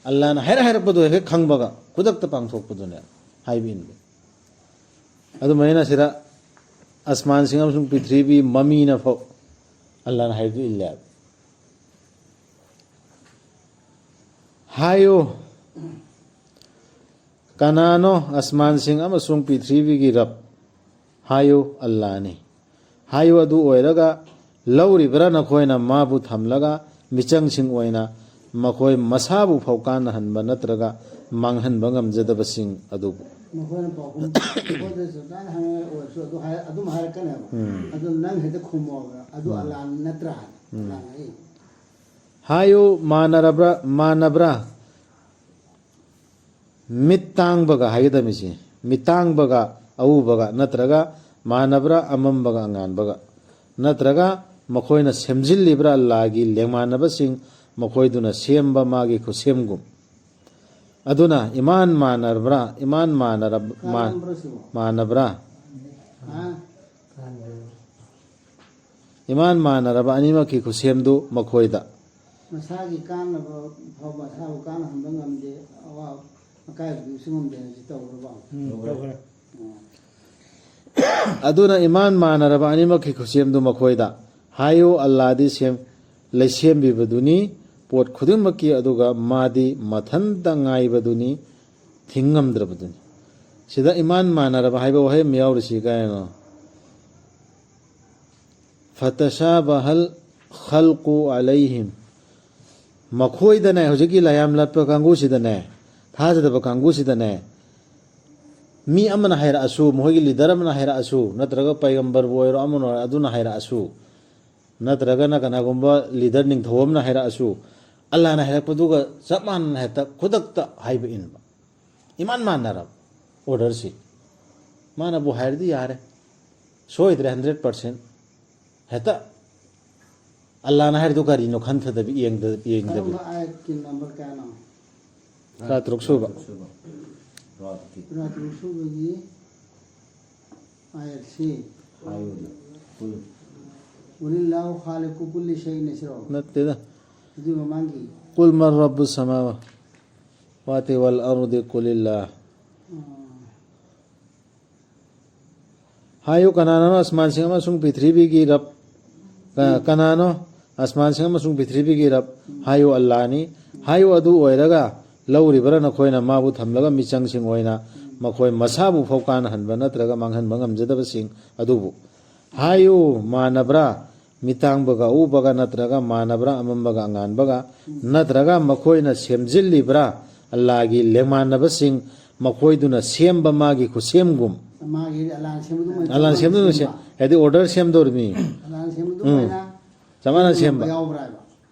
ꯑꯜꯂꯥꯅ ꯍꯥꯏꯔꯛ ꯍꯥꯏꯔꯛꯄꯗꯣ ꯍꯦꯛ ꯈꯪꯕꯒ ꯈꯨꯗꯛꯇ ꯄꯥꯡꯊꯣꯛꯄꯗꯨꯅꯦ ꯍꯥꯏꯕ ꯏꯟꯕ꯫ ꯑꯗꯨꯃꯥꯏꯅ ꯁꯤꯗ ꯑꯁꯃꯥꯟꯁꯤꯡ ꯑꯃꯁꯨꯡ ꯄ꯭ꯔꯤꯊꯤꯕꯤ ꯃꯃꯤꯅ ꯐꯥꯎ ꯑꯜꯂꯥꯅ ꯍꯥꯏꯕꯗꯨ ꯏꯜꯂꯦ ꯍꯥꯏꯕ꯫ ꯍꯥꯏꯌꯨ, ꯀꯅꯥꯅꯣ ꯑꯁꯃꯥꯟꯁꯤꯡ ꯑꯃꯁꯨꯡ ꯄ꯭ꯔꯤꯊꯤꯕꯤꯒꯤ ꯔꯕ? ꯍꯥꯏꯌꯨ, ꯑꯜꯂꯥꯅꯤ꯫ ꯍꯥꯏꯌꯨ, ꯑꯗꯨ ꯑꯣꯏꯔꯒ ꯂꯧꯔꯤꯕ꯭ꯔꯥ ꯅꯈꯣꯏꯅ ꯃꯥꯕꯨ ꯊꯝꯂꯒ ꯃꯤꯆꯪꯁꯤꯡ ꯑꯣꯏꯅ ꯃꯈꯣꯏ ꯃꯁꯥꯕꯨ ꯐꯥꯎ ꯀꯥꯟꯅꯍꯟꯕ ꯅꯠꯇ꯭ꯔꯒ ꯃꯥꯡꯍꯟꯕ ꯉꯝꯖꯗꯕꯁꯤꯡ ꯑꯗꯨꯕꯨ? ꯃꯈꯣꯏꯅ ꯄꯥꯎꯈꯨꯝ, ꯃꯈꯣꯏꯗ ꯁꯨꯃꯥꯏꯅ ꯍꯪꯉꯛꯑꯦ ꯑꯣꯏꯔꯁꯨ ꯑꯗꯨ ꯍꯥꯏ-, ꯑꯗꯨꯝ ꯍꯥꯏꯔꯛꯀꯅꯦꯕ꯫ ꯎꯝ꯫ ꯑꯗꯨ ꯅꯪ ꯍꯦꯛꯇ ꯈꯨꯝꯃꯣꯕ, "ꯑꯗꯨ ꯎꯝ꯫ ꯑꯜꯂꯥ ꯅꯠꯇ꯭ꯔꯥ?" ꯎꯝ꯫ ꯑꯜꯂꯥꯅ ꯍꯥꯏ꯫ ꯍꯥꯏꯌꯨ, ꯃꯥꯟꯅꯔꯕ꯭ꯔꯥ, ꯃꯥꯟꯅꯕ꯭ꯔꯥ? ꯃꯤꯠ ꯇꯥꯡꯕꯒ ꯍꯥꯏꯒꯗꯕꯅꯤꯁꯦ, ꯃꯤꯠ ꯇꯥꯡꯕꯒ ꯑꯎꯕꯒ, ꯅꯠꯇ꯭ꯔꯒ ꯃꯥꯟꯅꯕ꯭ꯔꯥ ꯑꯃꯝꯕꯒ ꯑꯉꯥꯟꯕꯒ? ꯅꯠꯇ꯭ꯔꯒ ꯃꯈꯣꯏꯅ ꯁꯦꯝꯖꯤꯜꯂꯤꯕ꯭ꯔꯥ ꯑꯜꯂꯥꯒꯤ ꯂꯦꯡꯃꯥꯟꯅꯕꯁꯤꯡ, ꯃꯈꯣꯏꯗꯨꯅ ꯁꯦꯝꯕ ꯃꯥꯒꯤ ꯈꯨꯠꯁꯦꯝꯒꯨꯝ? ꯑꯗꯨꯅ ꯏꯃꯥꯟ ꯃꯥꯟꯅꯔꯕ꯭ꯔꯥ? ꯏꯃꯥꯟ ꯃꯥꯟꯅꯔꯕ-, ꯃꯥꯟ-, ꯀꯥꯟꯅꯕ꯭ꯔꯣ ꯁꯤꯕꯣ? ꯃꯥꯟꯅꯕ꯭ꯔꯥ? ꯍꯥ? ꯏꯃꯥꯟ ꯃꯥꯟꯅꯔꯕ ꯑꯅꯤꯃꯛꯀꯤ ꯈꯨꯠꯁꯦꯝꯗꯨ ꯃꯈꯣꯏꯗ꯫ ꯃꯁꯥꯒꯤ ꯀꯥꯟꯅꯕ ꯐꯥꯎꯕ ꯃꯁꯥꯕꯨ ꯀꯥꯟꯅꯍꯟꯕ ꯉꯝꯗꯦ, ꯑꯋꯥ ꯑꯀꯥꯏꯕꯗꯨꯁꯨ ꯉꯝꯗꯦ ꯍꯥꯏꯁꯤ ꯇꯧꯔꯕ? ꯎꯝ, ꯇꯧꯈ꯭ꯔꯦ꯫ ꯑꯣ꯫ ꯑꯗꯨꯅ ꯏꯃꯥꯟ ꯃꯥꯟꯅꯔꯕ ꯑꯅꯤꯃꯛꯀꯤ ꯈꯨꯠꯁꯦꯝꯗꯨ ꯃꯈꯣꯏꯗ꯫ ꯍꯥꯏꯌꯨ, ꯑꯜꯂꯥꯗꯤ ꯁꯦꯝ-, ꯂꯩꯁꯦꯝꯕꯤꯕꯗꯨꯅꯤ, ꯄꯣꯠ ꯈꯨꯗꯤꯡꯃꯛꯀꯤ, ꯑꯗꯨꯒ ꯃꯥꯗꯤ ꯃꯊꯟꯇ ꯉꯥꯏꯕꯗꯨꯅꯤ, ꯊꯤꯡꯉꯝꯗ꯭ꯔꯕꯗꯨꯅꯤ꯫ ꯁꯤꯗ ꯏꯃꯥꯟ ꯃꯥꯟꯅꯔꯕ ꯍꯥꯏꯕ ꯋꯥꯍꯩ ꯑꯃ ꯌꯥꯎꯔꯤꯁꯤ ꯀꯩꯅꯣ? فتشابه الخلق عليهم. ꯃꯈꯣꯏꯗꯅꯦ, ꯍꯧꯖꯤꯛꯀꯤ ꯂꯥꯏꯌꯥꯝ ꯂꯠꯄ ꯀꯥꯡꯕꯨꯁꯤꯗꯅꯦ, ꯊꯥꯖꯗꯕ ꯀꯥꯡꯕꯨꯁꯤꯗꯅꯦ, ꯃꯤ ꯑꯃꯅ ꯍꯥꯏꯔꯛꯑꯁꯨ, ꯃꯈꯣꯏꯒꯤ ꯂꯤꯗꯔ ꯑꯃꯅ ꯍꯥꯏꯔꯛꯑꯁꯨ, ꯅꯠꯇ꯭ꯔꯒ ꯄꯩꯒꯝꯕꯔꯕꯨ ꯑꯣꯏꯔꯣ, ꯑꯃꯅ ꯑꯣꯏꯔꯣ, ꯑꯗꯨꯅ ꯍꯥꯏꯔꯛꯑꯁꯨ, ꯅꯠꯇ꯭ꯔꯒꯅ ꯀꯅꯥꯒꯨꯝꯕ ꯂꯤꯗꯔ ꯅꯤꯡꯊꯧ ꯑꯃꯅ ꯍꯥꯏꯔꯛꯑꯁꯨ, ꯑꯜꯂꯥꯅ ꯍꯥꯏꯔꯛꯄꯗꯨꯒ ꯆꯞ ꯃꯥꯟꯅꯅ ꯍꯦꯛꯇ ꯈꯨꯗꯛꯇ ꯍꯥꯏꯕ ꯏꯟꯕ, ꯏꯃꯥꯟ ꯃꯥꯟꯅꯔꯕ ꯑꯣꯔꯗꯔꯁꯤ꯫ ꯃꯥꯅꯕꯨ ꯍꯥꯏꯔꯗꯤ ꯌꯥꯔꯦ, ꯁꯣꯏꯗ꯭ꯔꯦ, ꯍꯟꯗ꯭ꯔꯦꯠ ꯄꯥꯔꯁꯦꯟ꯫ ꯍꯦꯛꯇ ꯑꯜꯂꯥꯅ ꯍꯥꯏꯔꯤꯗꯣ ꯀꯔꯤꯅꯣ ꯈꯟꯊꯗꯕꯤ, ꯌꯦꯡꯗ-, ꯌꯦꯡꯗꯕꯤ꯫ ꯀꯔꯝꯕ ꯑꯥꯌꯠꯀꯤ ꯅꯝꯕꯔ ꯀꯌꯥꯅꯣ? ꯇꯔꯥꯇꯔꯨꯛ ꯁꯨꯕ꯫ ꯔꯥꯠꯀꯤ꯫ ꯇꯔꯥꯇꯔꯨꯛ ꯁꯨꯕꯒꯤ ꯑꯥꯌꯠꯁꯤ꯫ ꯍꯥꯏꯌꯨꯅꯦ꯫ ꯀꯨꯜ꯫ قل الله خالق كل شيء ꯅꯠꯇ꯭ꯔꯣ? ꯅꯠꯇꯦꯗ꯫ ꯑꯗꯨꯒꯤ ꯃꯃꯥꯡꯒꯤ꯫ قل من رب السماوات والأرض قل الله. ꯑꯥ꯫ ꯍꯥꯏꯌꯨ, ꯀꯅꯥꯅꯅꯣ ꯑꯁꯃꯥꯟꯁꯤꯡ ꯑꯃꯁꯨꯡ ꯄ꯭ꯔꯤꯊꯤꯕꯤꯒꯤ ꯔꯕ? ꯀ-, ꯀꯅꯥꯅꯣ ꯑꯁꯃꯥꯟꯁꯤꯡ ꯑꯃꯁꯨꯡ ꯄ꯭ꯔꯤꯊꯤꯕꯤꯒꯤ ꯔꯕ? ꯍꯥꯏꯌꯨ, ꯑꯜꯂꯥꯅꯤ꯫ ꯍꯥꯏꯌꯨ, ꯑꯗꯨ ꯑꯣꯏꯔꯒ ꯂꯧꯔꯤꯕ꯭ꯔꯥ ꯅꯈꯣꯏꯅ ꯃꯥꯕꯨ ꯊꯝꯂꯒ ꯃꯤꯆꯪꯁꯤꯡ ꯑꯣꯏꯅ ꯃꯈꯣꯏ ꯃꯁꯥꯕꯨ ꯐꯥꯎ ꯀꯥꯟꯅꯍꯟꯕ ꯅꯠꯇ꯭ꯔꯒ ꯃꯥꯡꯍꯟꯕ ꯉꯝꯖꯗꯕꯁꯤꯡ ꯑꯗꯨꯕꯨ? ꯍꯥꯏꯌꯨ, ꯃꯥꯟꯅꯕ꯭ꯔꯥ ꯃꯤꯇꯥꯡꯕꯒ ꯑꯎꯕꯒ, ꯅꯠꯇ꯭ꯔꯒ ꯃꯥꯟꯅꯕ꯭ꯔꯥ ꯑꯃꯝꯕꯒ ꯑꯉꯥꯟꯕꯒ? ꯅꯠꯇ꯭ꯔꯒ ꯃꯈꯣꯏꯅ ꯁꯦꯝꯖꯤꯜꯂꯤꯕ꯭ꯔꯥ ꯑꯜꯂꯥꯒꯤ ꯂꯦꯡꯃꯥꯟꯅꯕꯁꯤꯡ, ꯃꯈꯣꯏꯗꯨꯅ ꯁꯦꯝꯕ ꯃꯥꯒꯤ ꯈꯨꯠꯁꯦꯝꯒꯨꯝ? ꯃꯥꯒꯤ ꯑꯜꯂꯥꯅ ꯁꯦꯝꯕꯗꯨꯃ ꯑꯜꯂꯥꯅ ꯁꯦꯝꯗꯨꯅ ꯁꯦꯝ-, ꯁꯦꯝꯕ꯫ ꯍꯥꯏꯗꯤ ꯑꯣꯔꯗꯔ ꯁꯦꯝꯗꯧꯔꯤꯃꯤ꯫ ꯑꯜꯂꯥꯅ ꯁꯦꯝꯕꯗꯨꯃꯥꯏꯅ ꯎꯝ꯫ ꯆꯞ ꯃꯥꯟꯅ ꯁꯦꯝꯕ꯫ ꯌꯥꯎꯕ꯭ꯔꯥ ꯍꯥꯏꯕ?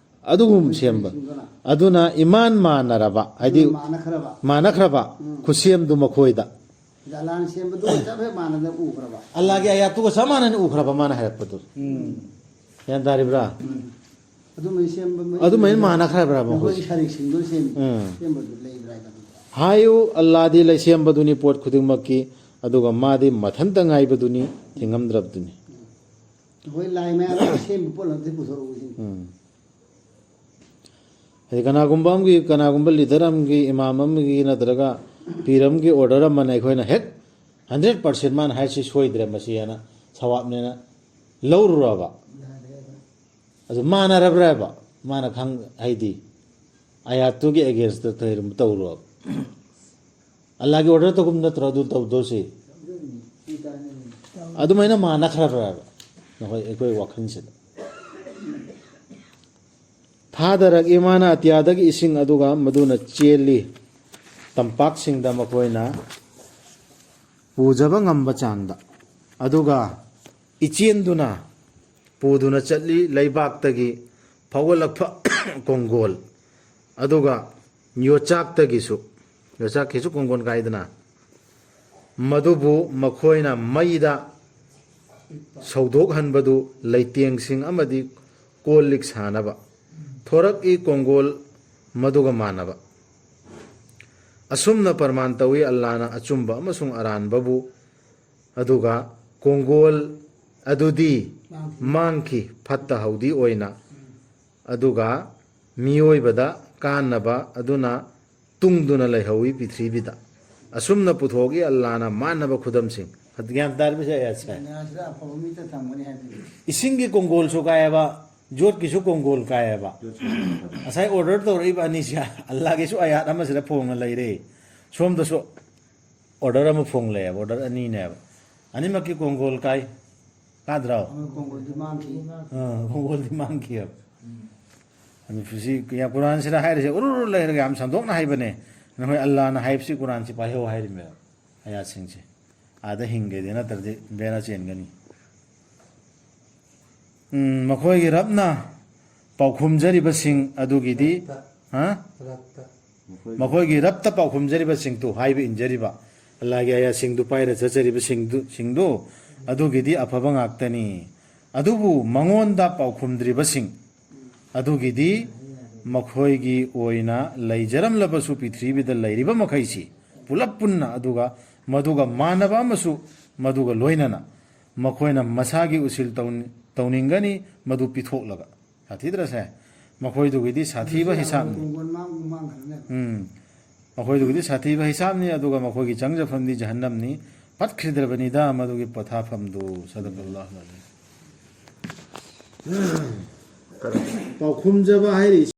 ꯑꯗꯨꯒꯨꯝ ꯁꯦꯝꯕ꯫ ꯁꯤꯡꯗꯨꯅ꯫ ꯑꯗꯨꯅ ꯏꯃꯥꯟ ꯃꯥꯟꯅꯔꯕ, ꯍꯥꯏꯗꯤ ꯑꯗꯨꯅ ꯃꯥꯟꯅꯈ꯭ꯔꯕ꯫ ꯃꯥꯟꯅꯈ꯭ꯔꯕ ꯎꯝ꯫ ꯈꯨꯠꯁꯦꯝꯗꯨ ꯃꯈꯣꯏꯗ꯫ ꯑꯗ ꯑꯜꯂꯥꯅ ꯁꯦꯝꯕꯗꯨꯒ ꯆꯞ ꯍꯦꯛ ꯃꯥꯟꯅꯅ ꯎꯈ꯭ꯔꯕ꯫ ꯑꯜꯂꯥꯒꯤ ꯑꯥꯌꯥꯠꯇꯨꯒ ꯆꯞ ꯃꯥꯟꯅꯅ ꯎꯈ꯭ꯔꯕ ꯃꯥꯅ ꯍꯥꯏꯔꯛꯄꯗꯨ꯫ ꯎꯝ꯫ ꯒ꯭ꯌꯥꯟ ꯇꯥꯔꯤꯕ꯭ꯔꯥ? ꯎꯝ꯫ ꯑꯗꯨꯃꯥꯏꯅ ꯁꯦꯝꯕ ꯃꯣꯏ ꯑꯗꯨꯃꯥꯏꯅ ꯃꯥꯟꯅꯈ꯭ꯔꯕ꯭ꯔꯥ ꯃꯈꯣꯏ? ꯃꯈꯣꯏꯒꯤ ꯁꯔꯤꯛꯁꯤꯡꯗꯣ ꯁꯦꯝ-, ꯎꯝ꯫ ꯁꯦꯝꯕꯗꯨ ꯂꯩꯕ꯭ꯔꯥ ꯍꯥꯏꯕꯗꯨ꯫ ꯍꯥꯏꯌꯨ, ꯑꯜꯂꯥꯗꯤ ꯂꯩꯁꯦꯝꯕꯗꯨꯅꯤ ꯄꯣꯠ ꯈꯨꯗꯤꯡꯃꯛꯀꯤ, ꯑꯗꯨꯒ ꯃꯥꯗꯤ ꯃꯊꯟꯇ ꯉꯥꯏꯕꯗꯨꯅꯤ, ꯊꯤꯡꯉꯝꯗ꯭ꯔꯕꯗꯨꯅꯤ꯫ ꯎꯝ꯫ ꯑꯩꯈꯣꯏ ꯂꯥꯏ ꯃꯌꯥꯝ ꯁꯦꯝꯕ ꯄꯣꯠ ꯑꯝꯇ ꯄꯨꯊꯣꯔꯛꯎ ꯁꯤꯅꯤ꯫ ꯎꯝ꯫ ꯍꯥꯏꯗꯤ ꯀꯅꯥꯒꯨꯝꯕ ꯑꯃꯒꯤ, ꯀꯅꯥꯒꯨꯝꯕ ꯂꯤꯗꯔ ꯑꯃꯒꯤ, ꯏꯃꯥꯝ ꯑꯃꯒꯤ ꯅꯠꯇ꯭ꯔꯒ ꯄꯤꯔ ꯑꯃꯒꯤ ꯑꯣꯔꯗꯔ ꯑꯃꯅ ꯑꯩꯈꯣꯏꯅ ꯍꯦꯛ ꯍꯟꯗ꯭ꯔꯦꯠ ꯄꯥꯔꯁꯦꯟ ꯃꯥꯅ ꯍꯥꯏꯔꯤꯁꯤ ꯁꯣꯏꯗ꯭ꯔꯦ, ꯃꯁꯤ ꯍꯥꯏꯅ ꯁꯋꯥꯕꯅꯦꯅ ꯂꯧꯔꯨꯔꯕ? ꯑꯗꯨ ꯃꯥꯟꯅꯔꯕ꯭ꯔꯕ? ꯃꯥꯅ ꯈꯪ ꯍꯥꯏꯗꯤ ꯑꯌꯥꯠꯇꯨꯒꯤ ꯑꯦꯒꯦꯟꯁꯇ ꯀꯩꯒꯨꯝꯕ ꯇꯧꯔꯣ꯫ ꯑꯜꯂꯥꯒꯤ ꯑꯣꯔꯗꯔ ꯇꯧꯒꯨꯝ ꯅꯠꯇ꯭ꯔꯣ ꯑꯗꯨ ꯇꯧꯗꯣꯏꯁꯤ? ꯑꯗꯨꯃꯥꯏꯅ ꯃꯥꯟꯅꯈ꯭ꯔꯕ꯭ꯔꯕ ꯅꯈꯣꯏ ꯑꯩꯈꯣꯏ ꯋꯥꯈꯜꯁꯤꯗ? ꯊꯥꯗꯔꯛꯏ ꯃꯥꯅ ꯑꯇꯤꯌꯥꯗꯒꯤ ꯏꯁꯤꯡ ꯑꯗꯨꯒ ꯃꯗꯨꯅ ꯆꯦꯜꯂꯤ ꯇꯝꯄꯥꯛꯁꯤꯡꯗ ꯃꯈꯣꯏꯅ ꯄꯨꯖꯕ ꯉꯝꯕ ꯆꯥꯡꯗ, ꯑꯗꯨꯒ ꯏꯆꯦꯟꯗꯨꯅ ꯄꯨꯗꯨꯅ ꯆꯠꯂꯤ ꯂꯩꯕꯥꯛꯇꯒꯤ ꯐꯥꯎꯒꯠꯂꯛꯄ ꯀꯣꯡꯒꯣꯜ, ꯑꯗꯨꯒ ꯌꯣꯠꯆꯥꯛꯇꯒꯤꯁꯨ, ꯌꯣꯠꯆꯥꯛꯀꯤꯁꯨ ꯀꯣꯡꯒꯣꯜ ꯀꯥꯏꯗꯅ, ꯃꯗꯨꯕꯨ ꯃꯈꯣꯏꯅ ꯃꯩꯗ ꯁꯧꯗꯣꯛꯍꯟꯕꯗꯨ ꯂꯩꯇꯦꯡꯁꯤꯡ ꯑꯃꯗꯤ ꯀꯣꯜ ꯂꯤꯛ ꯁꯥꯅꯕ ꯊꯣꯔꯛꯏ ꯀꯣꯡꯒꯣꯜ ꯃꯗꯨꯒ ꯃꯥꯟꯅꯕ꯫ ꯑꯁꯨꯝꯅ ꯄ꯭ꯔꯃꯥꯟ ꯇꯧꯏ ꯑꯜꯂꯥꯅ ꯑꯆꯨꯝꯕ ꯑꯃꯁꯨꯡ ꯑꯔꯥꯟꯕꯕꯨ꯫ ꯑꯗꯨꯒ ꯀꯣꯡꯒꯣꯜ ꯑꯗꯨꯗꯤ ꯃꯥꯡꯈꯤ, ꯐꯠꯇ ꯍꯥꯎꯗꯤ ꯑꯣꯏꯅ, ꯑꯗꯨꯒ ꯃꯤꯑꯣꯏꯕꯗ ꯀꯥꯟꯅꯕ ꯑꯗꯨꯅ ꯇꯨꯡꯗꯨꯅ ꯂꯩꯍꯧꯏ ꯄ꯭ꯔꯤꯊꯤꯕꯤꯗ꯫ ꯑꯁꯨꯝꯅ ꯄꯨꯊꯣꯛꯏ ꯑꯜꯂꯥꯅ ꯃꯥꯟꯅꯕ ꯈꯨꯗꯝꯁꯤꯡ꯫ ꯒ꯭ꯌꯥꯟ ꯇꯥꯔꯤꯕꯁꯦ ꯑꯌꯥꯠꯁꯦ? ꯗꯨꯅꯤꯌꯥꯁꯤꯗ ꯑꯐꯕ ꯃꯤꯇ ꯊꯝꯒꯅꯤ ꯍꯥꯏꯕꯅꯤ꯫ ꯏꯁꯤꯡꯒꯤ ꯀꯣꯡꯒꯣꯜꯁꯨ ꯀꯥꯏꯑꯕ, ꯌꯣꯠꯀꯤꯁꯨ ꯀꯣꯡꯒꯣꯜ ꯀꯥꯏꯑꯕ꯫ ꯉꯁꯥꯏ ꯑꯣꯔꯗꯔ ꯇꯧꯔꯛꯏꯕ ꯑꯅꯤꯁꯦ ꯑꯜꯂꯥꯒꯤꯁꯨ ꯑꯌꯥꯠ ꯑꯃꯁꯤꯗ ꯐꯣꯡꯅ ꯂꯩꯔꯦ, ꯁꯣꯝꯗꯁꯨ ꯑꯣꯔꯗꯔ ꯑꯃ ꯐꯣꯡꯂꯛꯑꯦꯕ, ꯑꯣꯔꯗꯔ ꯑꯅꯤꯅꯦꯕ꯫ ꯑꯅꯤꯃꯛꯀꯤ ꯀꯣꯡꯒꯣꯜ ꯀꯥꯏ, ꯀꯥꯗ꯭ꯔꯣ? ꯑꯃ ꯀꯣꯡꯒꯣꯜꯗꯤ ꯃꯥꯡꯈꯤ꯫ ꯑꯥ, ꯀꯣꯡꯒꯣꯜꯗꯤ ꯃꯥꯡꯈꯤꯑꯕ꯫ ꯑꯗꯨ ꯁꯤ ꯀꯨꯔꯥꯟꯁꯤꯗ ꯍꯥꯏꯔꯤꯁꯦ ꯎꯔꯨꯔꯨ ꯂꯩꯔꯒ ꯌꯥꯝ ꯁꯟꯗꯣꯛꯅ ꯍꯥꯏꯕꯅꯦ꯫ ꯅꯈꯣꯏ ꯑꯜꯂꯥꯅ ꯍꯥꯏꯕꯁꯤ ꯀꯨꯔꯥꯟꯁꯤ ꯄꯥꯏꯍꯧ ꯍꯥꯏꯔꯤꯃꯦꯕ, ꯑꯌꯥꯠꯁꯤꯡꯁꯦ꯫ ꯑꯥꯗ ꯍꯤꯡꯒꯦꯗꯤ, ꯅꯠꯇ꯭ꯔꯗꯤ ꯕꯦꯔꯥ ꯆꯦꯟꯒꯅꯤ꯫ ꯎꯝ, ꯃꯈꯣꯏꯒꯤ ꯔꯕꯅ ꯄꯥꯎꯈꯨꯝꯖꯔꯤꯕꯁꯤꯡ ꯑꯗꯨꯒꯤꯗꯤ, ꯍꯥ? ꯃꯈꯣꯏꯒꯤ ꯔꯕꯇ ꯄꯥꯎꯈꯨꯝꯖꯔꯤꯕꯁꯤꯡꯗꯨ, ꯍꯥꯏꯕ ꯏꯟꯖꯔꯤꯕ, ꯑꯜꯂꯥꯒꯤ ꯑꯌꯥꯁꯤꯡꯗꯨ ꯄꯥꯏꯔ ꯆꯠꯆꯔꯤꯕꯁꯤꯡꯗꯨ, ꯁꯤꯡꯗꯨ, ꯑꯗꯨꯒꯤꯗꯤ ꯑꯐꯕ ꯉꯥꯛꯇꯅꯤ꯫ ꯑꯗꯨꯕꯨ ꯃꯉꯣꯟꯗ ꯄꯥꯎꯈꯨꯝꯗ꯭ꯔꯤꯕꯁꯤꯡ ꯑꯗꯨꯒꯤꯗꯤ ꯃꯈꯣꯏꯒꯤ ꯑꯣꯏꯅ ꯂꯩꯖꯔꯝꯂꯕꯁꯨ ꯄ꯭ꯔꯤꯊꯤꯕꯤꯗ ꯂꯩꯔꯤꯕ ꯃꯈꯩꯁꯤ ꯄꯨꯂꯞ ꯄꯨꯟꯅ, ꯑꯗꯨꯒ ꯃꯗꯨꯒ ꯃꯥꯟꯅꯕ ꯑꯃꯁꯨ ꯃꯗꯨꯒ ꯂꯣꯏꯅꯅ ꯃꯈꯣꯏꯅ ꯃꯁꯥꯒꯤ ꯎꯁꯤꯜ ꯇꯧꯅꯤꯡꯒꯅꯤ, ꯃꯗꯨ ꯄꯤꯊꯣꯛꯂꯒ꯫ ꯁꯥꯊꯤꯗ꯭ꯔꯁꯦ? ꯃꯈꯣꯏꯗꯨꯒꯤꯗꯤ ꯁꯥꯊꯤꯕ ꯍꯤꯁꯥꯞꯅꯤ꯫ ꯎꯝ꯫ ꯃꯈꯣꯏꯗꯨꯒꯤꯗꯤ ꯁꯥꯊꯤꯕ ꯍꯤꯁꯥꯞꯅꯤ, ꯑꯗꯨꯒ ꯃꯈꯣꯏꯒꯤ ꯆꯪꯖꯐꯝꯗꯤ ꯖꯍꯟꯅꯝꯅꯤ꯫ ꯄꯠꯈꯤꯗ꯭ꯔꯕꯅꯤꯗ ꯃꯗꯨꯒꯤ ꯄꯣꯊꯥꯐꯝꯗꯨ꯫ ꯁꯗꯀꯜꯂꯥꯍꯨ ꯑꯂꯥꯖꯤꯝ꯫ ꯄꯥꯎꯈꯨꯝꯖꯕ ꯍꯥꯏꯔꯤꯁꯤ